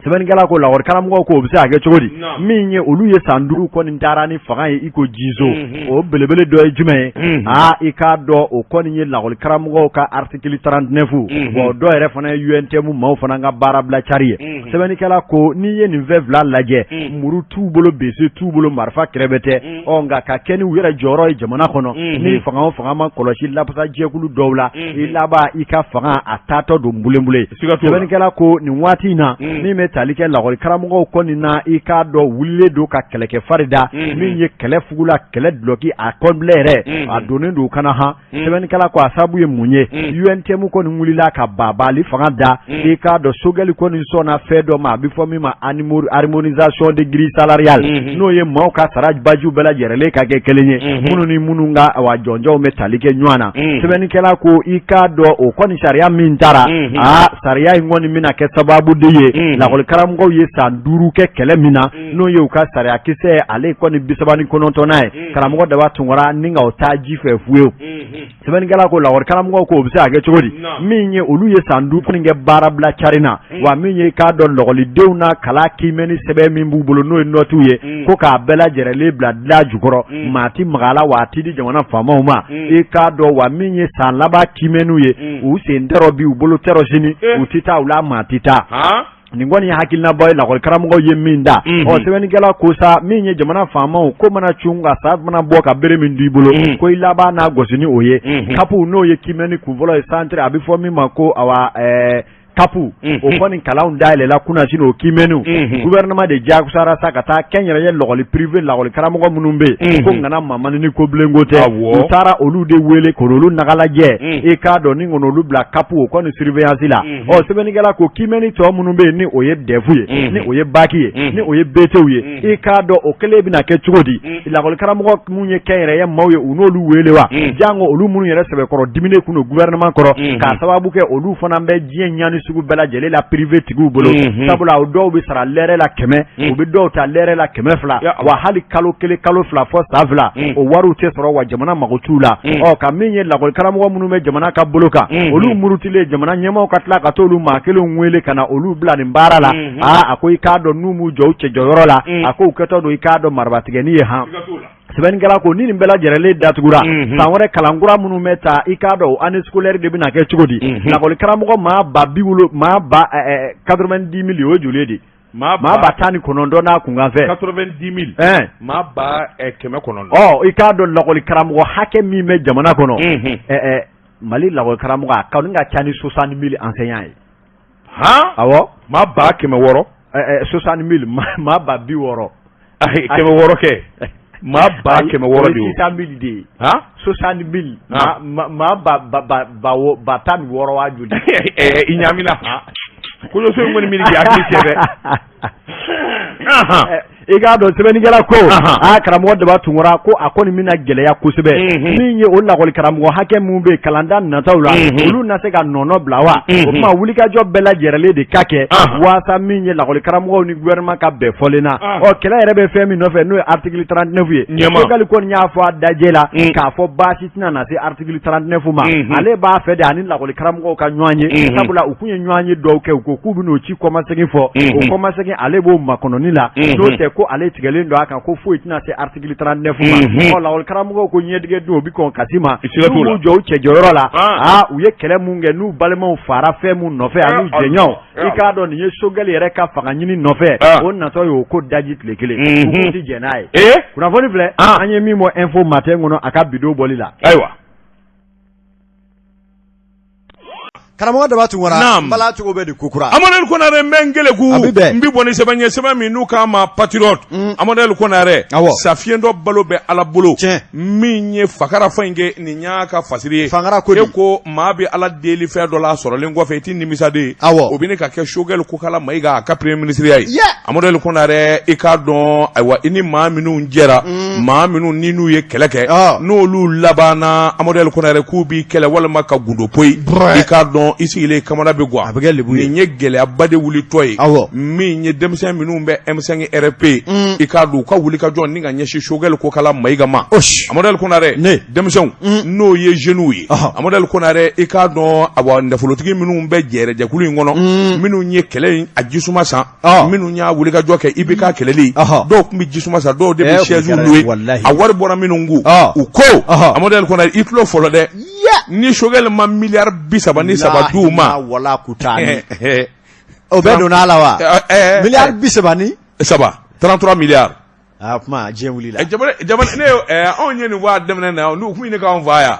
sɛbɛnnikɛla ko lakɔli karamɔgɔw ko o bɛ se ka kɛ cogo di min Min ye olu ye san 5 kɔni taara ni fanga ye i ko jiso, o belebele dɔ ye jumɛn ye? Aa, i k'a dɔn o kɔni ye lakɔlikaramɔgɔw ka article 39, wa o dɔ yɛrɛ fana ye UNTM maaw fana ka baarabila cari ye. Sɛbɛnnikɛla ko n'i ye nin fɛn fila lajɛ, muru t'u bolo, bese t'u bolo, marifa kɛrɛbɛtɛ. Ɔ nka ka kɛ ni u yɛrɛ jɔyɔrɔ ye jamana kɔnɔ, ni fanga o fanga ma kɔlɔsi lafasa jɛkulu dɔw la, i laban i ka fanga a taatɔ don bulenbule. Sɛbɛnnikɛla ko nin waati in na, min bɛ tali kɛ lakɔli karamɔgɔw kɔni na, i k'a dɔn wulilen don ka kɛlɛkɛ fari da, min ye kɛlɛ fugula, kɛlɛ dulɔki a kɔnbilɛ yɛrɛ a donnen don kana han. Sɛbɛnnikɛla ko a sababu ye mun ye? UNTM kɔni wulila ka babaali fanga da. I k'a dɔn Choguel kɔni sɔnna fɛn dɔ ma, a bɛ fɔ min ma harmonisation de grille salariale, n'o ye maaw ka sara baju bɛɛ lajɛrɛlen ka kɛ kelen ye, minnu ni minnu ka awa jɔnjɔnw bɛ tali kɛ ɲɔgɔn na. Sɛbɛnnikɛla ko i k'a dɔn o kɔni sariya min tara, aa, sariya in kɔni bɛna kɛ sababu de ye lakɔlikaramɔgɔw ye san 5 kɛ kɛlɛ min na, n'o ye u ka sariya kisɛ ale kɔni 39nan ye, karamɔgɔ Daba Tunkara, ni ka o taa ji fɛ fiyewu. Sɛbɛnnikɛla ko lakɔli karamɔgɔw ko o bɛ se ka kɛ cogo di? Min ye olu ye san 5 kɔni kɛ baarabila cari na, wa min ye k'a dɔn lakɔlidenw na kalan kiimɛni sɛbɛn min b'u bolo, n'o ye nɔtiw ye, ko k'a bɛɛ lajɛrɛlen bila dilan jukɔrɔ, maa ti maga a la, wa a ti di jamana faamaw ma. I k'a dɔn wa min ye san laban kiimɛniw ye, u sen tɛrɔ bi, u bolo tɛrɔ sini, u tɛ taa u la, maa tɛ taa. Nin kɔni ye hakilinaba ye lakɔlikaramɔgɔw ye min da. Ɔ sɛbɛnnikɛla ko sa, min ye jamana faamaw ko mana cun ka sa mana bɔ ka bere min d'i bolo, ko i laban n'a gosi ni o ye. CAP, n'o ye kiimɛni kunfɔlɔ ye, centre a bɛ fɔ min ma ko awa CAP, o kɔni kalanw dayɛlɛla kunasini, o kiimɛniw, gouvernement de jagoyara sa ka taa kɛnyɛrɛye lakɔli privé lakɔli karamɔgɔ minnu bɛ yen, ko ŋana mamani ni kobilenko tɛ, u taara olu de wele k'olu nagalajɛ, i k'a dɔn ni k'olu bila CAP o kɔni surveillance la. Ɔ sɛbɛnnikɛla ko kiimɛni tɔ minnu bɛ yen, ni o ye DEF ye, ni o ye bac ye, ni o ye BT ye, i k'a dɔn o kelen bɛna kɛ cogo di? Lakɔli karamɔgɔ minnu ye kɛnyɛrɛye maaw ye, u n'olu wele wa, jango olu minnu yɛrɛ sɛbɛkɔrɔ diminen kun don gouvernement kɔrɔ, k'a sababu kɛ olu fana bɛ diɲɛ ɲani sugu bɛɛ lajɛlen la privé tigiw bolo, sabula o dɔw bɛ sara lɛrɛ la 100, u bɛ dɔw ta lɛrɛ la 200, wa hali kalo 1, kalo 2 fɔ san 2, o wariw tɛ sɔrɔ, wa jamana mago t'u la. Ɔ ka min ye lakɔli karamɔgɔ minnu bɛ jamana ka bolo kan, olu murutilen, jamana ɲɛmaaw ka tila ka t'olu maa kelenw wele ka na olu bila nin baara la, aa, a ko i k'a dɔn n'u m'u jɔ u cɛ jɔyɔrɔ la, a ko u kɛtɔ don i k'a dɔn marifatigɛni ye han. Sɛbɛnnikɛla ko ni nin bɛɛ lajɛrɛlen datugura, san wɛrɛ kalankura minnu bɛ ta, i k'a dɔn année scolaire de bɛna kɛ cogo di? Lakɔli karamɔgɔ maa ba bi wolo maa ba 90 000, o ye joli ye de? Maa 19,000 n'a kunkanfɛn. 90 000. Maa 900,000. Ɔ i k'a dɔn lakɔli karamɔgɔ hakɛ min bɛ jamana kɔnɔ, Mali lakɔli karamɔgɔ a kɔni ka ca ni 60 000 enseignants ye. Han? Awɔ. Maa 600,000. 60 000, maa 60,000. 600 kɛ. Maa 600,000 de ye. 600 000 de ye. Han? 60 000, maa 16,000 waa joli. I ɲaamina. Kɔɲɔso in kɔni bɛ k'i hakili cɛ dɛ. I k'a dɔn sɛbɛnnikɛla ko aa, karamɔgɔ Daba Tunkara, ko a kɔni bɛna gɛlɛya kosɛbɛ. Min ye o lakɔli karamɔgɔ hakɛ minnu bɛ yen kalanda nataw la, olu na se ka nɔnɔ bila wa? O tuma wulikajɔ bɛɛ lajɛrɛlen de ka kɛ waasa min ye lakɔli karamɔgɔw ni gouvernement ka bɛn fɔlen na. Ɔ kɛlɛ yɛrɛ bɛ fɛn min nɔfɛ, n'o ye article 39 ye, Choguel kɔni y'a fɔ a dajɛ la k'a fɔ baasi tɛna na se article 39 ma. Ale b'a fɛ de ani lakɔli karamɔgɔw ka ɲɔgɔn ye, sabula u kun ye ɲɔgɔn ye dɔw kɛ, u ko k'u bɛn'o ci kɔmasegin fɔ, o kɔmasegin ale b'o makɔnɔni la, n'o tɛ ko ale tigɛlen don a kan ko foyi tɛna se article 39 ma. Ɔ lakɔli karamɔgɔw ko ɲɛdigɛ dun o bɛ kɔn kasi ma, n'u m'u jɔ u cɛ jɔyɔrɔ la. Aa, u ye kɛlɛ mun kɛ n'u balimaw fara fɛn mun nɔfɛ an'u jɛɲɔgɔnw, i k'a dɔn nin ye Choguel yɛrɛ ka fanga ɲini nɔfɛ, o natɔ ye o ko daji tile kelen, u k'u ti jɛn n'a ye. Kunnafoni filɛ an ye min bɔ Info Matin kɔnɔ a ka bidon bɔli la. Ayiwa. Karamɔgɔ Daba Tunkara, Naam. Bala cogo bɛ di kokura? Amadu Konare, n bɛ n keleku. A bɛ bɛn. N bɛ bɔ ni sɛbɛn ye, sɛbɛn min n'u k'a ma Patriote. Amadu Konare, safiyɛn dɔ balo bɛ Ala bolo. Min ye fakara fa in kɛ, nin y'a ka fasiri ye. Fangara ko di? E ko maa bɛ Ala deli fɛn dɔ la, a sɔrɔlen kɔfɛ i tɛ nimisa de. O bɛ ne ka kɛ Choguel Kokala Mayiga a ka premier ministre ya ye. Amadu Konare, i k'a dɔn ayiwa, i ni maa minnu jɛra, maa minnu ni n'u ye kɛlɛ kɛ, n'olu labanna, Amadu Konare, k'u b'i kɛlɛ walima ka gundo poyi, i k'a dɔn. dɔn i sigilen kamana bɛ gan, a bɛ kɛ lebu ye. Nin ye gɛlɛyaba de wulitɔ ye, awɔ, min ye denmisɛn minnu bɛ M5 RFP, i k'a dɔn u ka wulikajɔ ni ka ɲɛsin Choguel Kokala Mayiga ma. Amadu El Konare, denmisɛnw n'o ye jeunes ye, Amadu El Konare, i k'a dɔn awa nafolotigi minnu bɛ jɛrɛjɛkulu in kɔnɔ, minnu ye kɛlɛ in a jisuma san, minnu y'a wulikajɔ kɛ IBK kɛlɛli, dɔw tun bɛ jisuma san, dɔw de bɛ chaise louer, a wari bɔra minnu kun, u ko Amadu El Konare, i tulo fɔlɔ dɛ, ni Choguel ma miliyari 33 d'u ma, wala k'u taa o bɛɛ donna a la wa? Miliyari 33, 33 miliyari. Aa kuma diɲɛ wulila. Jamana ne anw ye nin fɔ a daminɛ na, n'u kun ɲini k'anw faa yan.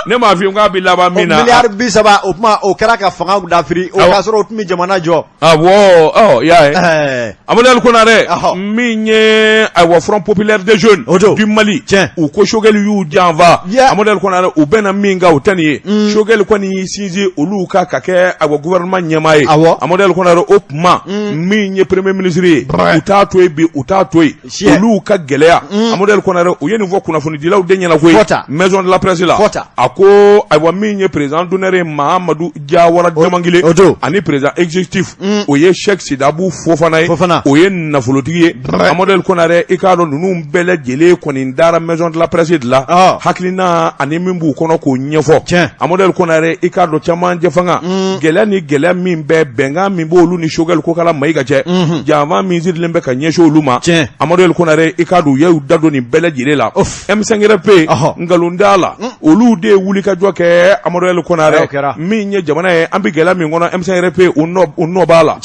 Ne m'a f'i ye k'a bɛ laban min na. Miliyari 30, o kuma o kɛra ka fanga dafiri, o k'a sɔrɔ o tun bɛ jamana jɔ. Awɔ, ɔ i y'a ye. Amadu El Konare, min ye ayiwa Front populaire des jeunes du Mali, u ko Choguel y'u janfa. Amadu El Konare, u bɛnna min kan o tɛ nin ye. Choguel kɔni y'i sinsin olu kan ka kɛ ayiwa gouvernement ɲɛmaa ye. Amadu El Konare, o tuma min ye premier ministre ye, u t'a to yen bi, u t'a to yen. Olu ka gɛlɛya, Amadu El Konare, u ye nin fɔ kunnafonidilaw de ɲɛna koyi, maison de la presse la. A ko ayiwa min ye président d'honneur ye Mahamadu Jawara Jamangile, ani président exécutif o ye Cheick Sidabu Fofana ye, o ye nafolotigi ye. Amadu El Konare, i k'a dɔn ninnu bɛɛ lajɛlen kɔni dara maison de la presse de la, hakilina ani min b'u kɔnɔ k'o ɲɛfɔ. Amadu El Konare, i k'a dɔn camancɛ fanga gɛlɛya ni gɛlɛya min bɛ bɛnkan min b'olu ni Choguel Kokala Mayiga cɛ, janfa min sirilen bɛ ka ɲɛsin olu ma. Amadu El Konare, i k'a dɔn u y'u da don nin bɛɛ lajɛlen la. M5 RFP, nkalon t'a la, olu de ye wulikajɔ kɛ. Amadu El Konare, min ye jamana ye, an bɛ gɛlɛya min kɔnɔ, M5 RFP u nɔ b'a la.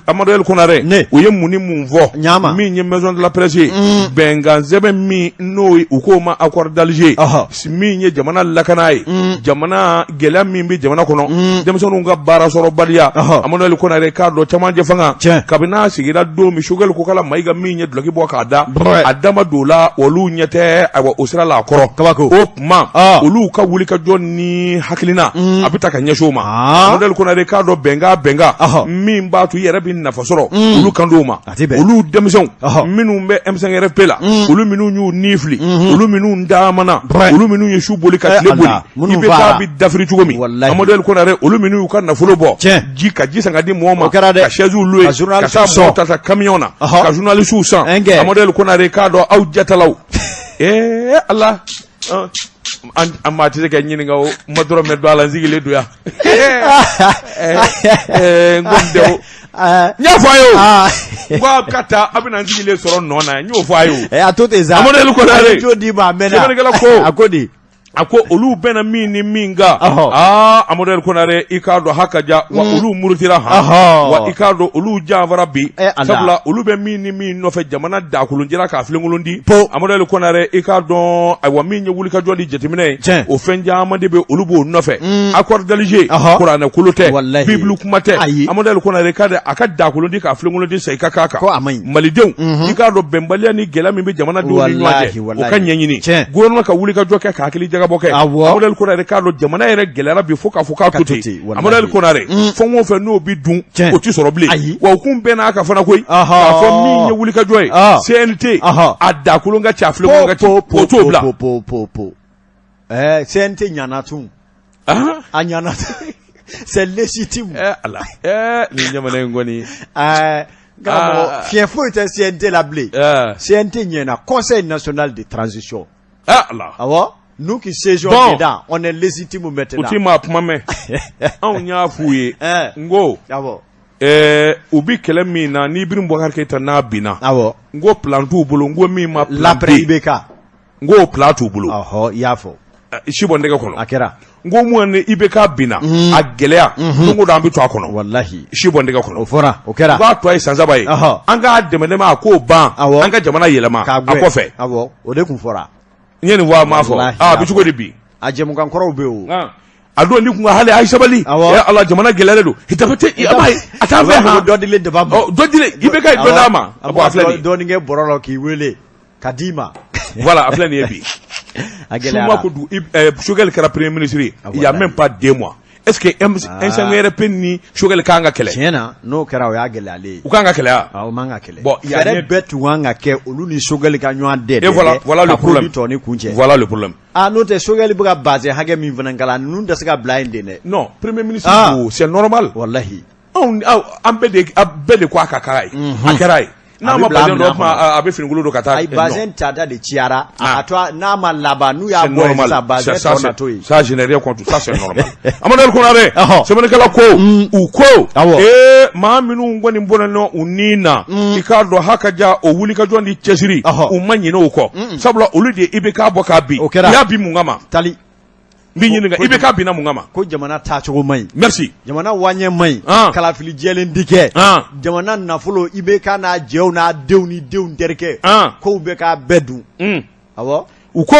Amadu El Konare, u ye mun ni mun fɔ? Min ye maison de la presse ye, bɛnkan sɛbɛn min n'o u k'o ma accord d'Alger, min ye jamana lakana ye, jamana gɛlɛya min bɛ jamana kɔnɔ, denmisɛnninw ka baara sɔrɔbaliya. Amadu El Konare, k'a dɔn camancɛ fanga kabini n'a sigira don min, Choguel Kokala Mayiga min ye dulɔki bɔ k'a da, a dama don la, olu ɲɛ tɛ ayiwa o sira la a kɔrɔ. Kabako. O tuma olu ka wulikajɔ ni hakilina a bɛ taa ka ɲɛsin o ma. Amadu El Konare, k'a dɔn bɛnkan min b'a to i yɛrɛ bɛ nafa sɔrɔ, olu kan d'o ma. Olu denmisɛnw minnu bɛ M5 RFP la, olu minnu y'u ni fili, olu minnu taamana, olu minnu ye su boli ka tile boli, IBK bɛ dafiri cogo min, Amadu El Konare, olu minnu y'u ka nafolo bɔ ji ka ji san ka di mɔgɔw ma, ka chaise louer, ka taa mɔgɔw ta camion na, ka journalistes san. Amadu El Konare, k'a dɔn aw jatalaw, ee Ala, an maa tɛ se ka ɲininka o ma dɔrɔn mɛ don a la, n sigilen don yan. N ko n denw, n y'a fɔ a ye o, n ko a ka taa, a bɛna n sigilen sɔrɔ nɔ na, n y'o fɔ a ye o. A to ten sa. Amadu El Konare, jo d'i ma a mɛnna. Sɛbɛnnikɛla ko a ko di? A ko olu bɛnna min ni min kan, aa Amadu El Konare, i k'a dɔn ha ka ja wa, olu murutira han wa, i k'a dɔn olu janfara bi, sabula olu bɛ min ni min nɔfɛ, jamana dakolon jira k'a filenkolon di. Amadu El Konare, i k'a dɔn ayiwa min ye wulikajɔ ni jateminɛ ye, o fɛn caman de bɛ olu b'o nɔfɛ. Accord d'Alger, kuranɛ kolo tɛ, Bible kuma tɛ. Amadu El Konare ka a ka dakolon di k'a filenkolon di sa i ka k'a kan. Malidenw, i k'a dɔn bɛnbaliya ni gɛlɛya min bɛ jamana denw ni ɲɔgɔn cɛ, o ka ɲɛɲini, gouvernement ka wulikajɔ kɛ ka hakili jagabɔ kɛ. Amadu El Konare, k'a dɔn jamana yɛrɛ gɛlɛyara bi fo k'a fɔ k'a to ten. Amadu El Konare, fɛn o fɛn n'o bɛ dun, o tɛ sɔrɔ bilen. Wa u kun bɛnna a kan fana koyi, k'a fɔ min ye wulikajɔ ye, CNT a dakolon ka ci, a filenkolon ka ci, o t'o bila. CNT ɲana tun, a ɲana, c'est légitime. Ala, nin jamana in kɔni. Karamɔgɔ, fiɲɛ foyi tɛ CNT la bilen. CNT ɲɛna, Conseil national de transition. Ala. Awɔ, nous qui siégeons dedans, on est légitime maintenant. U ti maa kuma mɛn. Anw y'a f'u ye, n ko u bi kɛlɛ min na ni Ibrahim Boubacar Keïta n'a binna, n ko plan t'u bolo, n ko min ma plan l'après IBK, n ko plan t'u bolo. Ɔhɔ, i y'a fɔ. Si bɔ nɛgɛ kɔnɔ. A kɛra. N ko mun ni IBK binna, a gɛlɛya don o don an bɛ to a kɔnɔ. Walahi. Si bɔ nɛgɛ kɔnɔ. O fɔra, o kɛra. N k'a tɔ ye san 3 ye. An k'a dɛmɛ dɛmɛ a k'o ban. An ka jamana yɛlɛma a kɔfɛ. Awɔ, o de tun fɔra. N ye nin fɔ, a m'a fɔ? A bɛ cogo di bi? A jɛmukan kɔrɔw bɛ yen o. A don ni kun hali a ye sabali. Ala, jamana gɛlɛyalen don. Tɛ a t'a fɛ han. Dɔ dilen de b'a ma. Dɔ dilen, IBK ye dɔ d'a ma. A bɔ a filɛ nin ye. Dɔɔnin kɛ bɔrɔ la k'i wele ka d'i ma. Voilà, a filɛ nin ye bi. A gɛlɛyara. Suma ko Choguel kɛra premier ministre ye, il y a même pas 2 mois. Est-ce que M5RP ni Choguel kan ka kɛlɛ? Tiɲɛ na, n'o kɛra, o y'a gɛlɛyalen ye. U kan ka kɛlɛ wa? Awɔ, o man ka kɛlɛ. Bon, fɛɛrɛ bɛɛ tun kan ka kɛ olu ni Choguel ka ɲɔgɔn dɛ. Et voilà, voilà le problème. Tɔ ni kun cɛ. Voilà le problème. Ah, n'o tɛ, Choguel bɛ ka bazin hakɛ min fana kala, ninnu tɛ se ka bila yen ten dɛ. Non, premier ministre ko c'est normal. Walahi. Anw an bɛɛ de, a bɛɛ de ko a ka k'a ye. A kɛra ye. N'a ma bazin dɔn, o tuma a bɛ finikolon don ka taa. Ayi, bazin tata de ciyara. A to n'a ma laban, n'u y'a bɔ yen sisan, bazin tɔ na to yen. Ça, je n'ai rien contre, ça c'est normal. Amadu Konare, sɛbɛnnikɛla ko, u ko, ee, maa minnu kɔni bɔnɛna u ni na, i k'a dɔn hakaja o wulikajɔ ni cɛsiri, u ma ɲinɛ o kɔ, sabula olu de ye IBK bɔ k'a bin. O kɛra. U y'a bin mun kama? Tali. N b'i ɲininka, IBK binna mun kama? Ko jamana taacogo man ɲi. Merci. Jamana waɲɛ man ɲi. Kalafili jɛlen ti kɛ. Jamana nafolo, IBK n'a jɛw n'a denw ni denw terikɛ. Kow bɛ k'a bɛɛ dun. Awɔ. U ko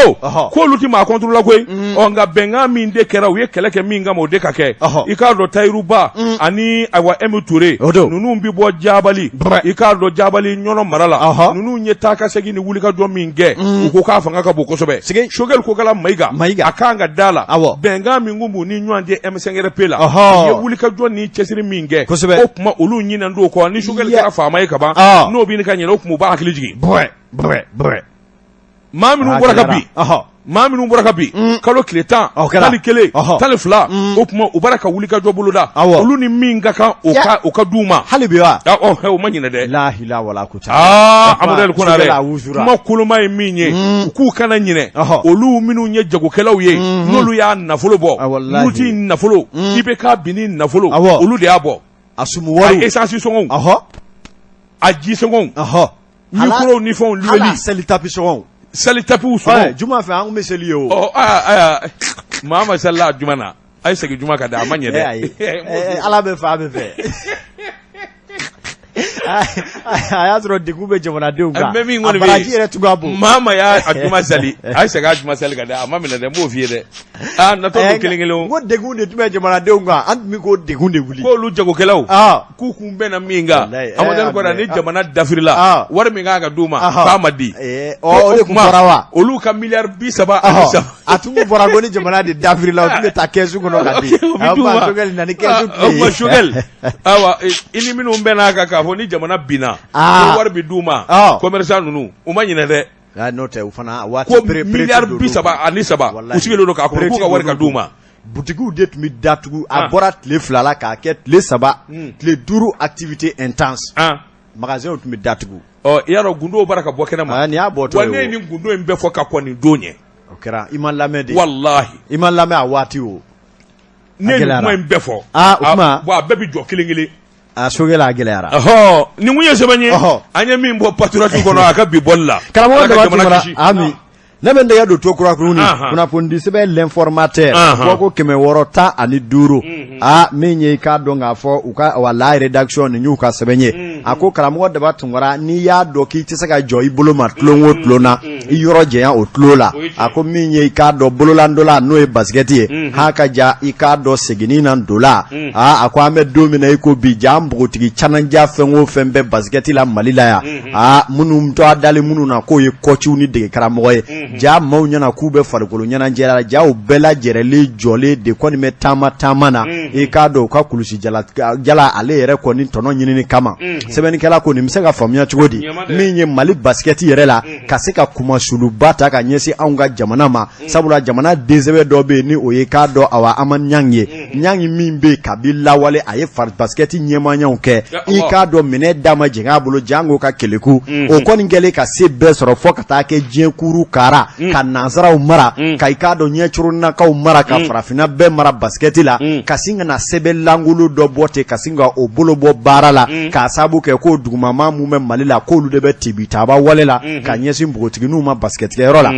k'olu tɛ maa contre la koyi. Ɔ, nka bɛnkan min de kɛra, u ye kɛlɛ kɛ min kama, o de ka kɛ. I k'a dɔn Tayiru Ba ani ayiwa M Ture ninnu bɛ bɔ Jabali, i k'a dɔn Jabali Ɲɔnɔ mara la. Ninnu ye taa ka segin ni wulikajɔ min kɛ, u ko k'a fanga ka bon kosɛbɛ. Choguel Kokala Mayiga, a kan ka da la bɛnkan min kun b'u ni ɲɔgɔn cɛ M5RP la, u ye wulikajɔ ni cɛsiri min kɛ, o tuma olu ɲinɛnen t'o kɔ. Ni Choguel kɛra faama ye kaban, n'o bɛ ka ɲinɛ, o tuma u b'a hakili jigin. Maa minnu bɔra ka bin, maa minnu bɔra ka bin kalo tile 10, 11, 12, o tuma u bɔra ka wulikajɔ boloda, olu ni min ka kan, o ka o ka d'u ma. Hali bi wa? O ma ɲinɛ dɛ. Lahila wala ko aa, Amadu Konare, kuma koloma ye min ye, u k'u kana ɲinɛ olu minnu ye jagokɛlaw ye, n'olu y'a nafolo bɔ, muruti nafolo, IBK binni nafolo, olu de y'a bɔ. A sumu wari, a essence sɔngɔw, a ji sɔngɔw, micro ni fɛnw luweli, seli tapi sɔngɔw, seli tapiw sɔngɔ. Juma fɛ an kun bɛ seli ye o. Ɔ, aa, maa ma selila juma na, a ye segin juma ka da, a ma ɲɛ dɛ. Ala bɛ fɛ, a bɛ fɛ. A y'a sɔrɔ degun bɛ jamanadenw kan. Bɛ min kɔni bɛ baraji yɛrɛ tun ka bon. Maa ma y'a juma sali, a ye segin a juma sali ka da, a ma minɛ dɛ, n b'o f'i ye dɛ. Aa, natɔ don kelen kelen o. N ko degun de tun bɛ jamanadenw kan, an tun bɛ k'o degun de wuli. K'olu jagokɛlaw. K'u kun bɛnna min kan, Amadu Konare, ni jamana dafirila, wari min kan ka d'u ma, k'a ma di. O de tun fɔra wa? Olu ka miliyari 33. A tun fɔra ko ni jamana de dafirila, o tun bɛ taa kɛsu kɔnɔ ka di. O bɛ d'u ma. Choguel na ni kɛsu O tuma Choguel, ayiwa, i ni minnu bɛn'a kan k'a fɔ ni jamana binna, ko wari bɛ d'u ma, commerçant ninnu, u ma ɲinɛ dɛ. N'o tɛ, u fana waati ko miliyari 33, u sigilen don k'a kɔnɔ k'u ka wari ka d'u ma. Butigiw de tun bɛ datugu. A bɔra tile 2 la k'a kɛ tile 3, tile 5, activité intense, magasinw tun bɛ datugu. Ɔ, i y'a dɔn gundow bɔra ka bɔ kɛnɛ ma. Nin y'a bɔtɔ ye. Wa ne ye nin gundo in bɛɛ fɔ ka kɔn nin don ɲɛ. O kɛra, i ma lamɛn de. Walahi. I ma lamɛn a waati o. Ne ye nin kuma in bɛɛ fɔ. Aa, o tuma. Bon, a bɛɛ bɛ jɔ kelen kelen. A Choguel, a gɛlɛyara. Ɔhɔ, nin kun ye sɛbɛn ye an ye min bɔ Patriote kɔnɔ a ka bi bɔli la. Karamɔgɔ Daba Tunkara, ami ne bɛ n tɛgɛ don to kura kurun ni kunnafonidi sɛbɛn L'Informateur bɔko 615, aa, min ye i k'a dɔn k'a fɔ u ka wa la rédaction, nin y'u ka sɛbɛn ye. A ko karamɔgɔ Daba Tunkara, n'i y'a dɔn k'i tɛ se ka jɔ i bolo ma tulon o tulon na, i yɔrɔ janya o tulon la. A ko min ye i k'a dɔn bololandola, n'o ye basikɛti ye, ha ka ja, i k'a dɔn seginni na ndola. Aa, a ko an bɛ don min na i ko bi, ja npogotigi cananja fɛn o fɛn bɛ basikɛti la Mali la yan, aa, minnu tɔgɔ dalen minnu na k'o ye kɔciw ni dege karamɔgɔ ye, ja maaw ɲɛna k'u bɛ farikolo ɲɛnajɛ la, ja u bɛɛ lajɛrɛlen jɔlen de kɔni bɛ taama taama na, i k'a dɔn u ka kulusi jala jala ale yɛrɛ kɔni tɔnɔ ɲinini kama. Sɛbɛnnikɛla ko nin bɛ se ka faamuya cogo di? Min ye Mali basikɛti yɛrɛ la, ka se ka kumasuluba ta ka ɲɛsin anw ka jamana ma, sabula jamana densɛbɛ dɔ bɛ yen, ni o ye k'a dɔn awa Hamani Ɲangi ye. Ɲangi min bɛ yen kabi lawale, a ye fari basikɛti ɲɛmaayaw kɛ, i k'a dɔn minɛ da ma jɛngɛ a bolo, jango ka keleku. O kɔni kɛlen ka se bɛɛ sɔrɔ fɔ ka taa kɛ diɲɛ kuru kara, ka nansaraw mara, ka i k'a dɔn ɲɛcoroninakaw mara, ka farafinna bɛɛ mara basikɛti la, ka sin ka na sɛbɛn lankolon dɔ bɔ ten, ka sin ka o bolo bɔ baara la, k'a sababu kɛ k'o dugumama mun bɛ Mali la, k'olu de bɛ tibitaba wale la ka ɲɛsin npogotigininw ma basikɛtikɛyɔrɔ la.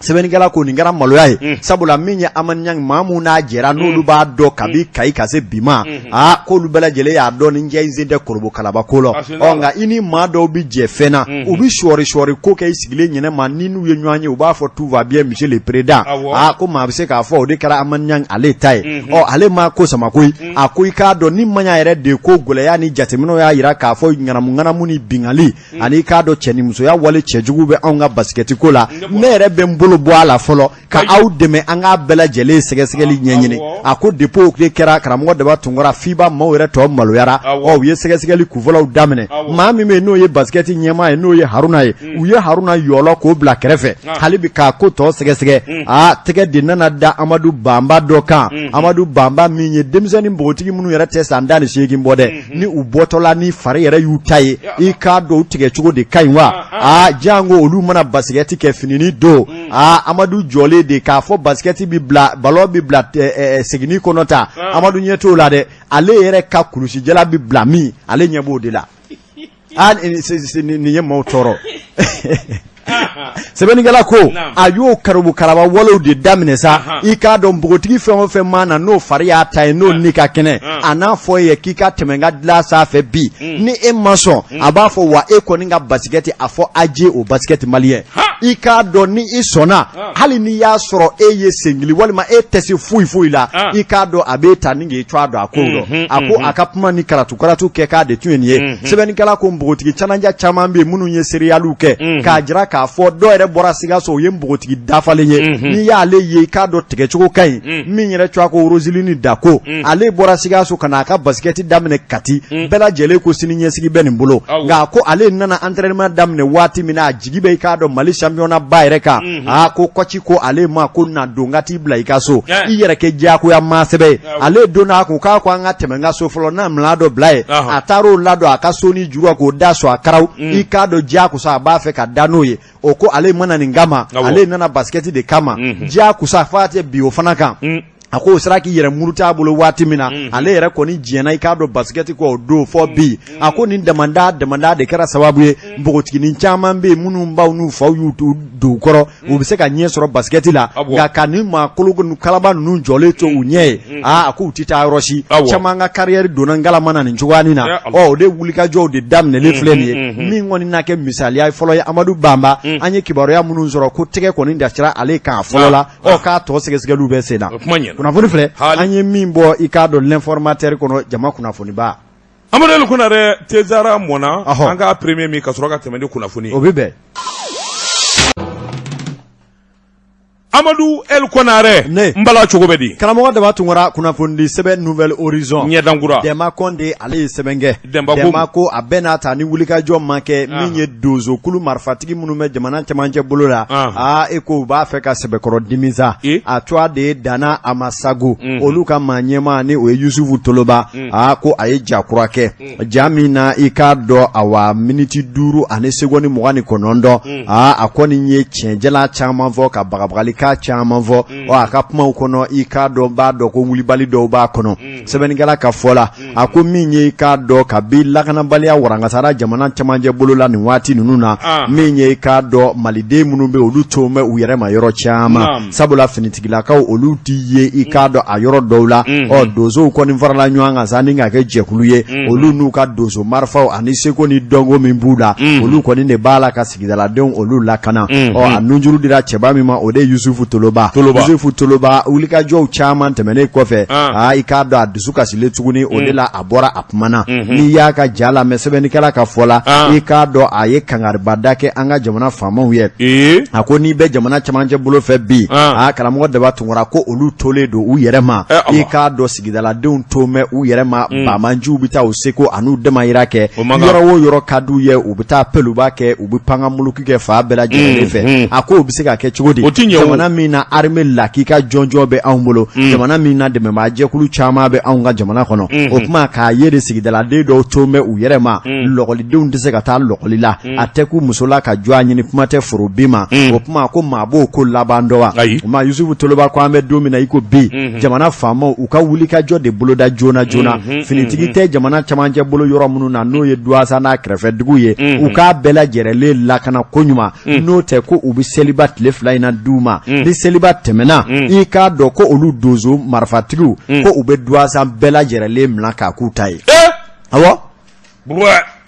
Sɛbɛnnikɛla ko nin kɛra maloya ye, sabula min ye Hamani Ɲangi, maa mun n'a jɛra, n'olu b'a dɔn kabi Kayi ka se bi ma, aa, k'olu bɛɛ lajɛlen y'a dɔn ni cɛ in sen tɛ korobo kalaba ko la. Ɔ, nka i ni maa dɔw bɛ jɛ fɛn na, u bɛ sɔɔri sɔɔri ko kɛ i sigilen ɲɛnɛ ma, ni n'u ye ɲɔgɔn ye, u b'a fɔ tout va bien monsieur le président. Aa, ko maa bɛ se k'a fɔ o de kɛra Hamani Ɲangi ale ta ye. Ɔ, ale ma ko sama koyi. A ko i k'a dɔn ni maɲa yɛrɛ de ko gɛlɛya ni jateminɛw y'a jira k'a fɔ ŋanamu ŋanamu ni binkanni ani i k'a dɔn cɛnimusoya wale cɛjugu bɛ anw ka basikɛti ko la, ne yɛrɛ bɛ n bolo bolo bɔ a la fɔlɔ ka aw dɛmɛ an k'a bɛɛ lajɛlen sɛgɛsɛgɛli ɲɛɲini. A ko depuis o de kɛra, karamɔgɔ Daba Tunkara, FIBA maaw yɛrɛ tɔ maloyara. Ɔ, u ye sɛgɛsɛgɛli kunfɔlɔw daminɛ. Maa min bɛ yen n'o ye basikɛti ɲɛmaa ye, n'o ye Haruna ye, u ye Haruna yɔlɔ k'o bila kɛrɛfɛ hali bi k'a ko tɔ sɛgɛsɛgɛ. Aa, tɛgɛ de nana da Amadu Banba dɔ kan, Amadu Banba min ye denmisɛnnin npogotigi minnu yɛrɛ tɛ san 18 bɔ dɛ, ni u bɔtɔla ni fari yɛrɛ y'u ta ye, i k'a dɔn u tigɛcogo de ka ɲi wa. Aa, janko olu mana basikɛti kɛ finini don. Aa, Amadu jɔlen de k'a fɔ basikɛti bɛ bila, balon bɛ bila seginni kɔnɔ ta, Amadu ɲɛ t'o la dɛ. Ale yɛrɛ ka kulusijala bɛ bila min, ale ɲɛ b'o de la. Aa, nin ye maaw tɔɔrɔ. Sɛbɛnnikɛla ko a y'o karubukaraba walew de daminɛ sa. I k'a dɔn npogotigi fɛn o fɛn maa na n'o fari y'a ta ye, n'o ni ka kɛnɛ, a n'a fɔ e ye k'i ka tɛmɛ n ka dilan sanfɛ bi, ni e ma sɔn, a b'a fɔ wa e kɔni ka basikɛti, a fɔ adieu au basket malien. I k'a dɔn ni i sɔnna, hali n'i y'a sɔrɔ e ye senkili walima e tɛ se foyi foyi la, i k'a dɔn a b'e ta ni k'i cogoya dɔn a ko rɔ. A ko a ka kuma ni karatu karatu kɛ k'a de tun ye nin ye. Sɛbɛnnikɛla ko npogotigi cananja caman bɛ yen minnu ye seereyaliw kɛ k'a jira k'a fɔ dɔw yɛrɛ bɔra Sikaso, o ye npogotigi dafalen ye. N'i y'ale ye, i k'a dɔn tigɛcogo ka ɲi. Min yɛrɛ tɔgɔ ko Roseline Dako, ale bɔra Sikaso ka na a ka basikɛti daminɛ Kati, bɛɛ lajɛlen ko sini ɲɛsigi bɛ nin bolo. Nka a ko ale nana entraînement daminɛ waati min na, a jigi bɛ i k'a dɔn Mali championnat ba yɛrɛ kan. Aa, ko coach ko ale ma ko na don ka t'i bila i ka so, i yɛrɛ kɛ diyagoya maa sɛbɛ ye. Ale donna, a ko k'a ko an ka tɛmɛ n ka so fɔlɔ, n'a minɛn dɔ bila yen. A taar'o ladon a ka so ni juru k'o da sɔn a karaw. I k'a dɔn diyagosa a b'a fɛ ka da n'o ye. O ko ale ma na nin kama, ale nana basikɛti de kama. Diyagosa f'a tɛ bi o fana kan. A ko o sera k'i yɛrɛ muruti a bolo waati min na, ale yɛrɛ kɔni jɛnna i k'a dɔn basikɛti kɔ o don fɔ bi. A ko nin damanda damanda de kɛra sababu ye, npogotiginin caman bɛ yen minnu baw n'u faw y'u don u kɔrɔ, u bɛ se ka ɲɛ sɔrɔ basikɛti la, nka ka nin maa kolo kalaba ninnu jɔlen to u ɲɛ ye, aa, a k'u tɛ taa yɔrɔ si. Caman ka carrière donna ngalama na nin cogoya nin na. Ɔ, o de wulikajɔw de daminɛlen filɛ nin ye. Min kɔni na kɛ misaliya fɔlɔ ye, Amadu Banba, an ye kibaruya minnu sɔrɔ ko tɛgɛ kɔni dasira ale kan fɔlɔ la. Ɔ, k'a tɔ sɛgɛsɛgɛliw bɛ sen na. Kunnafoni filɛ an ye min bɔ i k'a dɔn L'Informateur kɔnɔ, jama kunnafoniba. Amadu El Konare, Tezara mɔna, an k'a premier min ka sɔrɔ ka tɛmɛ ni kunnafoni. O bɛ bɛn. Amadu El Konare, n bala, cogo bɛ di? Karamɔgɔ Daba Tunkara, kunnafonidi sɛbɛn Nouvel Horizon, ɲɛdankura. Dɛma Kɔnde, ale ye sɛbɛn kɛ. Dɛma ko a bɛɛ n'a ta ni wulikajɔ ma kɛ, min ye donsokulu marifatigi minnu bɛ jamana cɛmancɛ bolo la, aa, e ko u b'a fɛ ka sɛbɛkɔrɔ dimi sa. A tɔgɔ de ye Dana Amasago, olu ka maa ɲɛmaa ni o ye Yusufu Toloba. Aa, ko a ye ja kura kɛ, ja min na i k'a dɔn awa miniti 5 ani seconde 29. Aa, a kɔni ye tiɲɛjala caman fɔ, ka bagabagalikan caman fɔ. Ɔ, a ka kumaw kɔnɔ, i k'a dɔn b'a dɔn ko wulibali dɔw b'a kɔnɔ. Sɛbɛnnikɛla ka fɔ la, a ko min ye i k'a dɔn kabi lakanabaliya warankasara jamana cɛmancɛ bolo la nin waati ninnu na, min ye i k'a dɔn maliden minnu bɛ olu to bɛ u yɛrɛ ma yɔrɔ caman, sabula finitigilakaw olu tɛ ye i k'a dɔn a yɔrɔ dɔw la. Ɔ, donsow kɔni farala ɲɔgɔn kan sa ni ka kɛ jɛkulu ye, olu n'u ka donso marifaw ani seko ni dɔnko min b'u la, olu kɔni de b'a la ka sigidaladenw olu lakana. Ɔ, a nunjuru dira cɛba min ma, o de ye Yusufu Toloba. Yusufu Toloba, wulikajɔw caman tɛmɛnen kɔfɛ, aa, i k'a dɔn a dusu kasilen tuguni, o de la a bɔra a kumana. N'i y'a ka ja lamɛn, sɛbɛnnikɛla ka fɔ la, i k'a dɔn a ye kangaribada kɛ an ka jamana faamaw ye. A ko n'i bɛ jamana cɛmancɛ bolo fɛ bi, aa, karamɔgɔ Daba Tunkara, ko olu tolen don u yɛrɛ ma, i k'a dɔn sigidaladenw to bɛ u yɛrɛ ma, banbaanciw bɛ taa u seko an'u damayira kɛ yɔrɔ o yɔrɔ ka d'u ye, u bɛ taa peluba kɛ, u bɛ pankamuluku kɛ fan bɛɛ lajɛlen fɛ. A ko o bɛ se ka kɛ cogo di jamana min na armée lakika jɔnjɔn bɛ anw bolo, jamana min na dɛmɛbaajɛkulu caman bɛ anw ka jamana kɔnɔ? O tuma k'a ye de sigidaladen dɔw to bɛ u yɛrɛ ma, lɔgɔlidenw tɛ se ka taa lɔgɔli la, a tɛ k'u muso la ka jɔ a ɲini, kuma tɛ foro bin ma. O tuma ko maa b'o ko laban dɔn wa? O ma Yusufu Toloba ko an bɛ don min na i ko bi, jamana faamaw u ka wulikajɔ de boloda joona joona. Finitigi tɛ jamana cɛmancɛ bolo yɔrɔ minnu na, n'o ye Duwasa n'a kɛrɛfɛ dugu ye, u k'a bɛɛ lajɛrɛlen lakana koɲuman. N'o tɛ, ko u bɛ seliba tile 2 in na d'u ma, ni seliba tɛmɛna, i k'a dɔn ko olu donso marifatigiw ko u bɛ Duwasa bɛɛ lajɛrɛlen minɛ k'a k'u ta ye. Awɔ.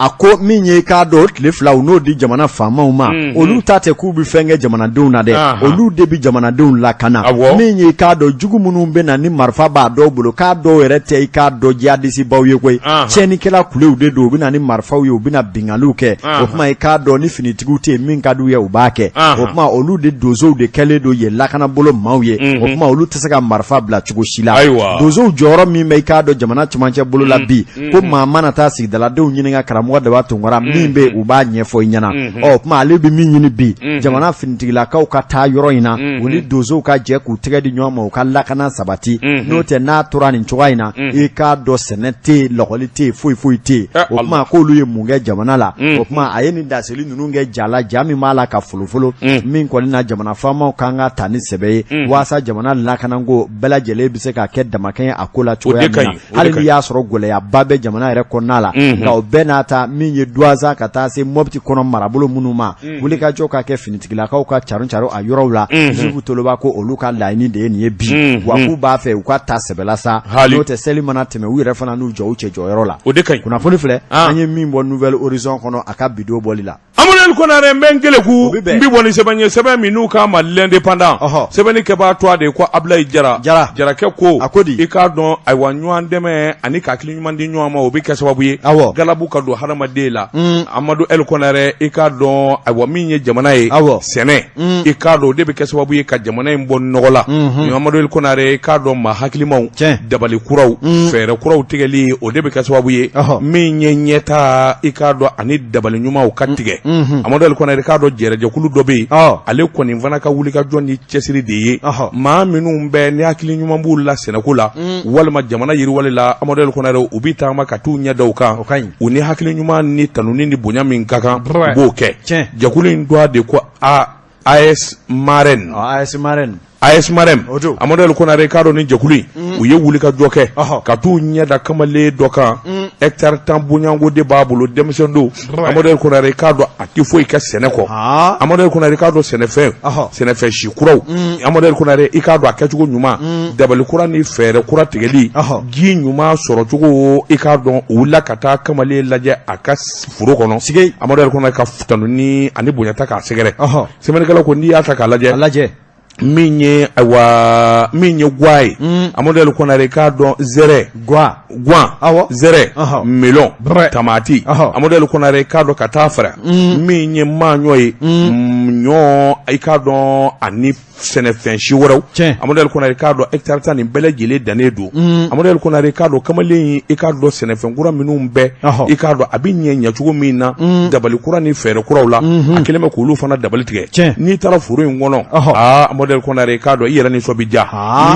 A ko min ye k'a dɔn o tile 2 u n'o di jamana faamaw ma, olu ta tɛ k'u bɛ fɛn kɛ jamanadenw na dɛ, olu de bɛ jamanadenw lakana. Min ye k'a dɔn jugu minnu bɛ na ni marifa b'a dɔw bolo, k'a dɔw yɛrɛ tɛ i k'a dɔn jihadisibaw ye koyi, tiɲɛnikɛla kulew de don. U bɛ na ni marifaw ye, u bɛna binkanniw kɛ. O tuma i k'a dɔn ni finitigiw tɛ yen, min ka d'u ye u b'a kɛ. O tuma olu de donsow de kɛlen don yen lakanabolo maaw ye. O tuma olu tɛ se ka marifa bila cogo si la. Donsow jɔyɔrɔ min bɛ i k'a dɔn jamana cɛmancɛ bolo la bi, ko maa mana taa sigidaladenw ɲininka karamɔgɔ Daba Tunkara min bɛ, u b'a ɲɛfɔ i ɲɛna. Ɔ tuma ale bɛ min ɲini bi, jamana finitigilakaw ka taa yɔrɔ in na, u ni donsow ka jɛ k'u tɛgɛ di ɲɔgɔn ma, u ka lakana sabati. N'o tɛ, n'a tora nin cogoya in na, i k'a dɔn sɛnɛ tɛ yen, lɔgɔli tɛ yen, foyi foyi tɛ yen. O tuma k'olu ye mun kɛ jamana la? O tuma a ye nin daseli ninnu kɛ ja la, ja min b'a la ka folofolo, min kɔni na jamana faamaw kan ka ta ni sɛbɛ ye, waasa jamana lakanako bɛɛ lajɛlen bɛ se ka kɛ damakɛɲɛ a ko la cogoya min na. Hali n'i y'a sɔrɔ gɛlɛyaba bɛ jamana yɛrɛ kɔnɔna la, nka o bɛɛ n'a ta, min ye Duwanza ka taa se Mɔpiti kɔnɔ marabolo minnu ma, wulikajɔ ka kɛ finitigilakaw ka caron caron a yɔrɔw la. Yusufu Toloba ko olu ka laɲini de ye nin ye bi, wa k'u b'a fɛ u ka ta sɛbɛ la sa, n'o tɛ seli mana tɛmɛ, u yɛrɛ fana n'u jɔ u cɛ jɔyɔrɔ la. O de ka ɲi. Kunnafoni filɛ, an ye min bɔ Nouvel Horizon kɔnɔ a ka bi don bɔli la. Amadu Konare, n bɛ n keleku, n bɛ bɔ ni sɛbɛn ye, sɛbɛn min n'u k'a ma L'Indépendant. Sɛbɛnni kɛbaa tɔgɔ de ko Abulayi Jara. Jara. Jarakɛ ko. A ko di? I k'a dɔn, ayiwa, ɲɔgɔn dɛmɛ ani ka hakili ɲuman di ɲɔgɔn ma, o bɛ kɛ sababu ye galabu ka don hadamaden la. Amadu El Konare, i k'a dɔn, ayiwa, min ye jamana ye, sɛnɛ, i k'a dɔn o de bɛ kɛ sababu ye ka jamana in bɔ nɔgɔ la. Amadu El Konare, i k'a dɔn maa hakilimaw, dabali kuraw, fɛɛrɛ kuraw tigɛli, o de bɛ kɛ sababu ye min ye ɲɛtaa, i k'a dɔn, ani dabali ɲumanw ka tigɛ. Amadu El Konare, i k'a dɔn jɛrɛjɛkulu dɔ bɛ yen, ale kɔni fana ka wulikajɔ ni cɛsiri de ye maa minnu bɛ ni hakili ɲuman b'u la sɛnɛko la walima jamana yiriwali la. Amadu El Konare, u bɛ taama ka t'u ɲɛ da u kan, u ni hakili ɲuman ni tanuni ni bonya min ka kan, u b'o kɛ. Jɛkulu in tɔgɔ de ko AS Marraine. AS Marraine. AS Marraine. Amadu El Konare, k'a dɔn ni jɛkulu in, u ye wulikajɔ kɛ ka t'u ɲɛ da kamalen dɔ kan, hectare 10 bonyanko de b'a bolo, denmisɛn don. Amadu El Konare, k'a dɔn a tɛ foyi kɛ sɛnɛ kɔ. Amadu El Konare, k'a dɔn sɛnɛfɛn, sɛnɛfɛn si kuraw, Amadu El Konare, i k'a dɔn a kɛcogo ɲuman, dabali kura ni fɛɛrɛ kura tigɛli, ji ɲuman sɔrɔcogo, i k'a dɔn u wulila ka taa kamalen lajɛ a ka foro kɔnɔ. Sigi. Amadu El Konare ka tanuni ani bonya ta k'a sɛgɛrɛ. Sɛbɛnnikɛla ko n'i y'a ta k'a lajɛ, a lajɛ, min ye, ayiwa, min ye gwa ye, Amadu El Konare, k'a dɔn zɛrɛ, gwa, gwan, zɛrɛ, melon, tamati, Amadu El Konare, k'a dɔn ka taa fara min ye maɲɔ ye, ɲɔ, i k'a dɔn ani sɛnɛfɛn si wɛrɛw. Amadu El Konare, k'a dɔn hectare 10 nin bɛɛ lajɛlen dannen don. Amadu El Konare, k'a dɔn kamalen in, i k'a dɔn sɛnɛfɛn kura minnu bɛɛ, i k'a dɔn a bɛ ɲɛ ɲɛcogo min na, dabali kura ni fɛɛrɛ kuraw la, a kɛlen bɛ k'olu fana dabali tigɛ. N'i taara foro in kɔnɔ, aa, Amadu El Konare, k'a dɔn i yɛrɛ nisɔn bɛ diya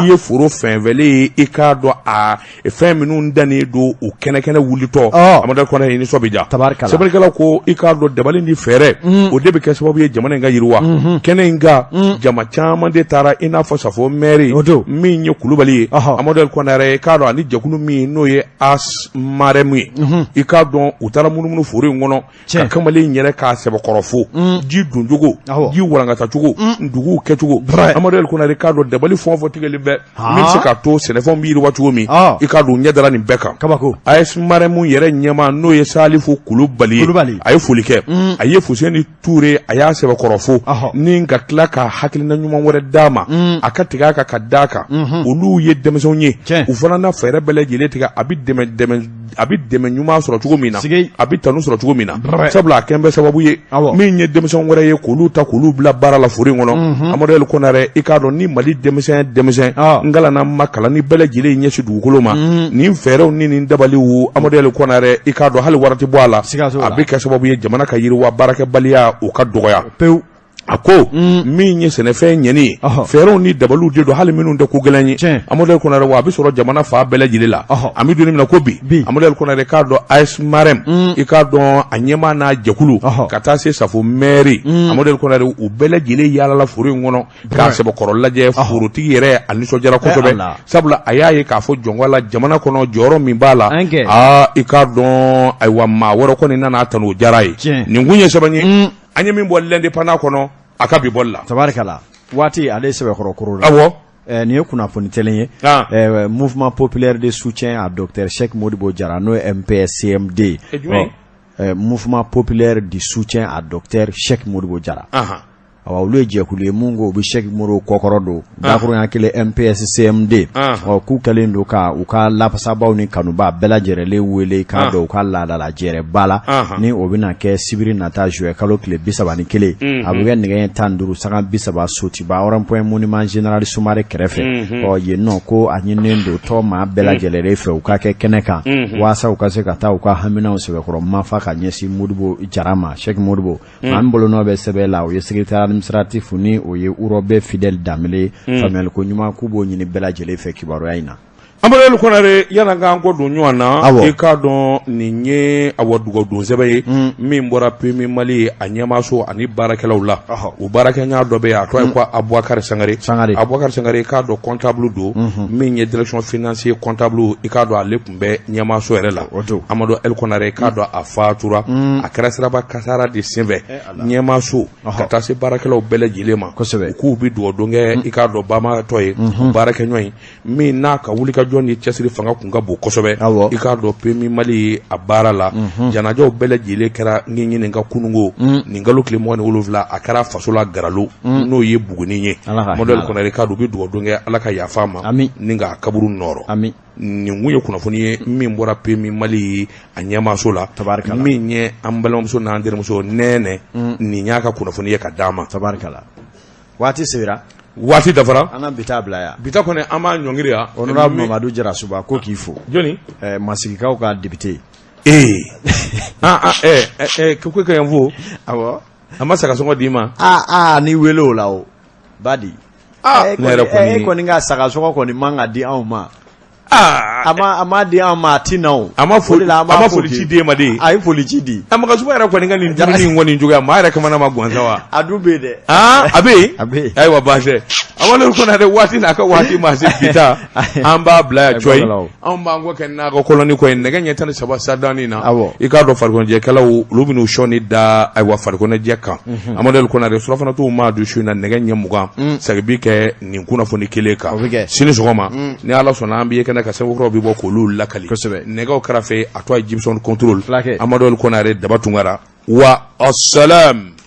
n'i ye foro fɛnfɛlen ye, i k'a dɔn a fɛn minnu dannen don u kɛnɛkɛnɛ wulitɔ. Amadu El Konare, i nisɔn bɛ diya. Sɛbɛnnikɛla ko i k'a dɔn dabali ni fɛɛrɛ, o de bɛ kɛ sababu ye jamana in ka yiriwa. Kɛnɛ in kan, jama caman de taara, i n'a fɔ Safo mɛri min ye Kulubali ye. Amadu El Konare, i k'a dɔn ani jɛkulu min n'o ye AS Marème ye, i k'a dɔn u taara munumunu foro in kɔnɔ ka kamalen in yɛrɛ k'a sɛbɛkɔrɔ fo, ji doncogo, ji walankatacogo, duguw kɛcogo. Amadu El Konare, k'a dɔn dabali fɛn o fɛn tigɛlen bɛ min bɛ se k'a to sɛnɛfɛnw bɛ yiriwa cogo min, i k'a dɔn ɲɛ dara nin bɛɛ kan. Kabako. AS Marème yɛrɛ ɲɛmaa, n'o ye Salifu Kulubali ye, a ye foli kɛ, a ye Fuseni Ture, a y'a sɛbɛkɔrɔ fo ni ka tila ka hakilina ɲuman wɛrɛ d'a ma, a ka tigɛ a kan ka d'a kan. Olu ye denmisɛnw ye, u fana na fɛɛrɛ bɛɛ lajɛlen tigɛ, a bɛ dɛmɛ, a bɛ dɛmɛ ɲuman sɔrɔ cogo min na, a bɛ tanu sɔrɔ cogo min na, sabula a kɛn bɛ sababu ye min ye denmisɛn wɛrɛ ye k'olu ta k'olu bila baara la foro in kɔnɔ. Amadu El Konare, i k'a dɔn ni Mali denmisɛn denmisɛn n kalanna ma kalan ni bɛɛ lajɛlen ɲɛsin dugukolo ma, nin fɛɛrɛw ni nin dabaliw, Amadu El Konare, i k'a dɔn hali wari tɛ bɔ a la, a bɛ kɛ sababu ye jamana ka yiriwa, baarakɛbaliya o ka dɔgɔya pewu. A ko min ye sɛnɛfɛn ɲɛni ye, fɛɛrɛw ni dabaliw de don, hali minnu tɛ ko gɛlɛn ye. Amadu El Konare, wa a bɛ sɔrɔ jamana fan bɛɛ lajɛlen la. An bɛ don min na ko bi, Amadu El Konare, k'a dɔn AS Marème, i k'a dɔn a ɲɛmaa n'a jɛkulu ka taa se Safo mɛri, Amadu El Konare, u bɛɛ lajɛlen yaalala foro in kɔnɔ k'a sɛbɛkɔrɔ lajɛ. Forotigi yɛrɛ, a nisɔndiyara kosɛbɛ, sabula a y'a ye k'a fɔ jɔnkɔ la jamana kɔnɔ, jɔyɔrɔ min b'a la, aa, i k'a dɔn, ayiwa, maa wɛrɛ kɔni nana a tanu, o diyara a ye. Nin kun ye sɛbɛn ye an ye min bɔ L'Indépendant kɔnɔ a ka bi bɔli la. Tabarikala, waati ale sɛbɛkɔrɔ koro la. Awɔ. Nin ye kunnafoni telen ye. Mouvement populaire de soutien à docteur Cheick Modibo Diarra, n'o ye MPSCMD ye. Mouvement populaire de soutien à docteur Cheick Modibo Diarra. Awa, olu ye jɛkulu ye mun ko u bɛ Cheick Modibo kɔkɔrɔ don, dakurunya kelen MPS CMD. Ɔ, k'u kɛlen don ka u ka lafasabaw ni kanuba bɛɛ lajɛlen wele k'a dɔn u ka laadala jɛrɛba la, ni o bɛna kɛ sibiri nata juillet kalo tile 31, a bɛ kɛ nɛgɛ ɲɛ 15 sanga 30, Sotiba rond-point monument général Sumare kɛrɛfɛ. Ɔ, yen nɔ ko a ɲininen don tɔ maa bɛɛ lajɛlen fɛ u ka kɛ kɛnɛ kan, waasa u ka se ka taa u ka haminaw sɛbɛkɔrɔ mafa ka ɲɛsin Modibo Jara ma, Cheick Modibo. Maa min bolonɔ bɛ sɛbɛn la, o ye secrétaire administratif, ni o ye Urɔbɛ Fidèle Danbele. Faamuyali ko ɲuman k'u b'o ɲini bɛɛ lajɛlen fɛ kibaruya in na. Amadu Konare, yan'an k'an kɔ don ɲɔgɔn na, i k'a dɔn nin ye awa dugawu sɛbɛn ye min bɔra PMU Mali a ɲɛmaaso ani baarakɛlaw la. O baarakɛɲa dɔ bɛ yen, a tɔgɔ ye ko Abubakari Sangare. Sangare. Abubakari Sangare, i k'a dɔn comptable don, min ye direction financier comptable, i k'a dɔn ale tun bɛ ɲɛmaaso yɛrɛ la. Amadu El Konare, i k'a dɔn a fatura, a kɛra siraba kasara de senfɛ. Ɲɛmaaso ka taa se baarakɛlaw bɛɛ lajɛlen ma, u k'u bɛ dugawu don kɛ, i k'a dɔn bamatɔ ye baarakɛɲɔgɔn ye min n'a ka wulikajɔ ni cɛsiri fanga kun ka bon kosɛbɛ, i k'a dɔn PMU Mali a baara la. Janajaw bɛɛ lajɛlen kɛra ɲini ka kununko nin kalo tile 27, a kɛra faso la Garalo, n'o ye Buguni ye. Amadu El Konare, k'a dɔn u bɛ dugawu don kɛ, Ala ka yafa ma ni k'a kaburu nɔrɔ. Nin kun ye kunnafoni ye min bɔra PMU Mali a ɲɛmaaso la, min ye an balimamuso n'an terimuso Nɛnɛ, nin y'a ka kunnafoni ye ka d'an ma. Tabarikala, waati sera. Waati dafara. An ka bi ta bila yan. Bi ta kɔni, an b'a ɲɔngiri yan. Honorable Mamadu Jarasuba ko k'i fo. Jɔni? Masigikaw ka député. Ee, ah ah, ko ka n fo? Awɔ. A ma saga sɔngɔ d'i ma? Aa aa, ni wele o la o ba di. Ah, ne yɛrɛ kɔni, e kɔni ka saga sɔngɔ kɔni man ka di anw ma. Aa. A ma di anw ma, a ti na o. A ma foli, a ma foli ci den ma de. A ye foli ci di. A Magasuba yɛrɛ kɔni ka nin dumuni in kɔni cogoya, maa yɛrɛ kamana ma gan sa wa. A dun bɛ yen dɛ. Aa, a bɛ yen. A bɛ yen. Ayiwa, baasi tɛ. Amadu Konare, waati n'a ka waati ma se, bi ta an b'a bila yan cɔyi. Anw b'an kɔ kɛ nakɔ kɔlɔni kɔ ye nɛgɛ ɲɛ 13 sadani na. I k'a dɔn farikoloɲɛnajɛkɛlaw, olu bɛn'u sɔnni da ayiwa farikoloɲɛnajɛ kan. Amadu Konare, surafana maa dun su in na nɛgɛ ɲɛ 20, segin bi kɛ nin kunnafoni kelen kan sini sɔgɔma, ni Ala sɔnna, an bɛ kɛnɛ ka sɛbɛnkɔrɔw bɛ bɔ k'olu lakali. Nɛgɛw kɛrɛfɛ, a tɔgɔ ye Jimson Contrôle, Amadu Konare, Daba Tunkara wa assalam.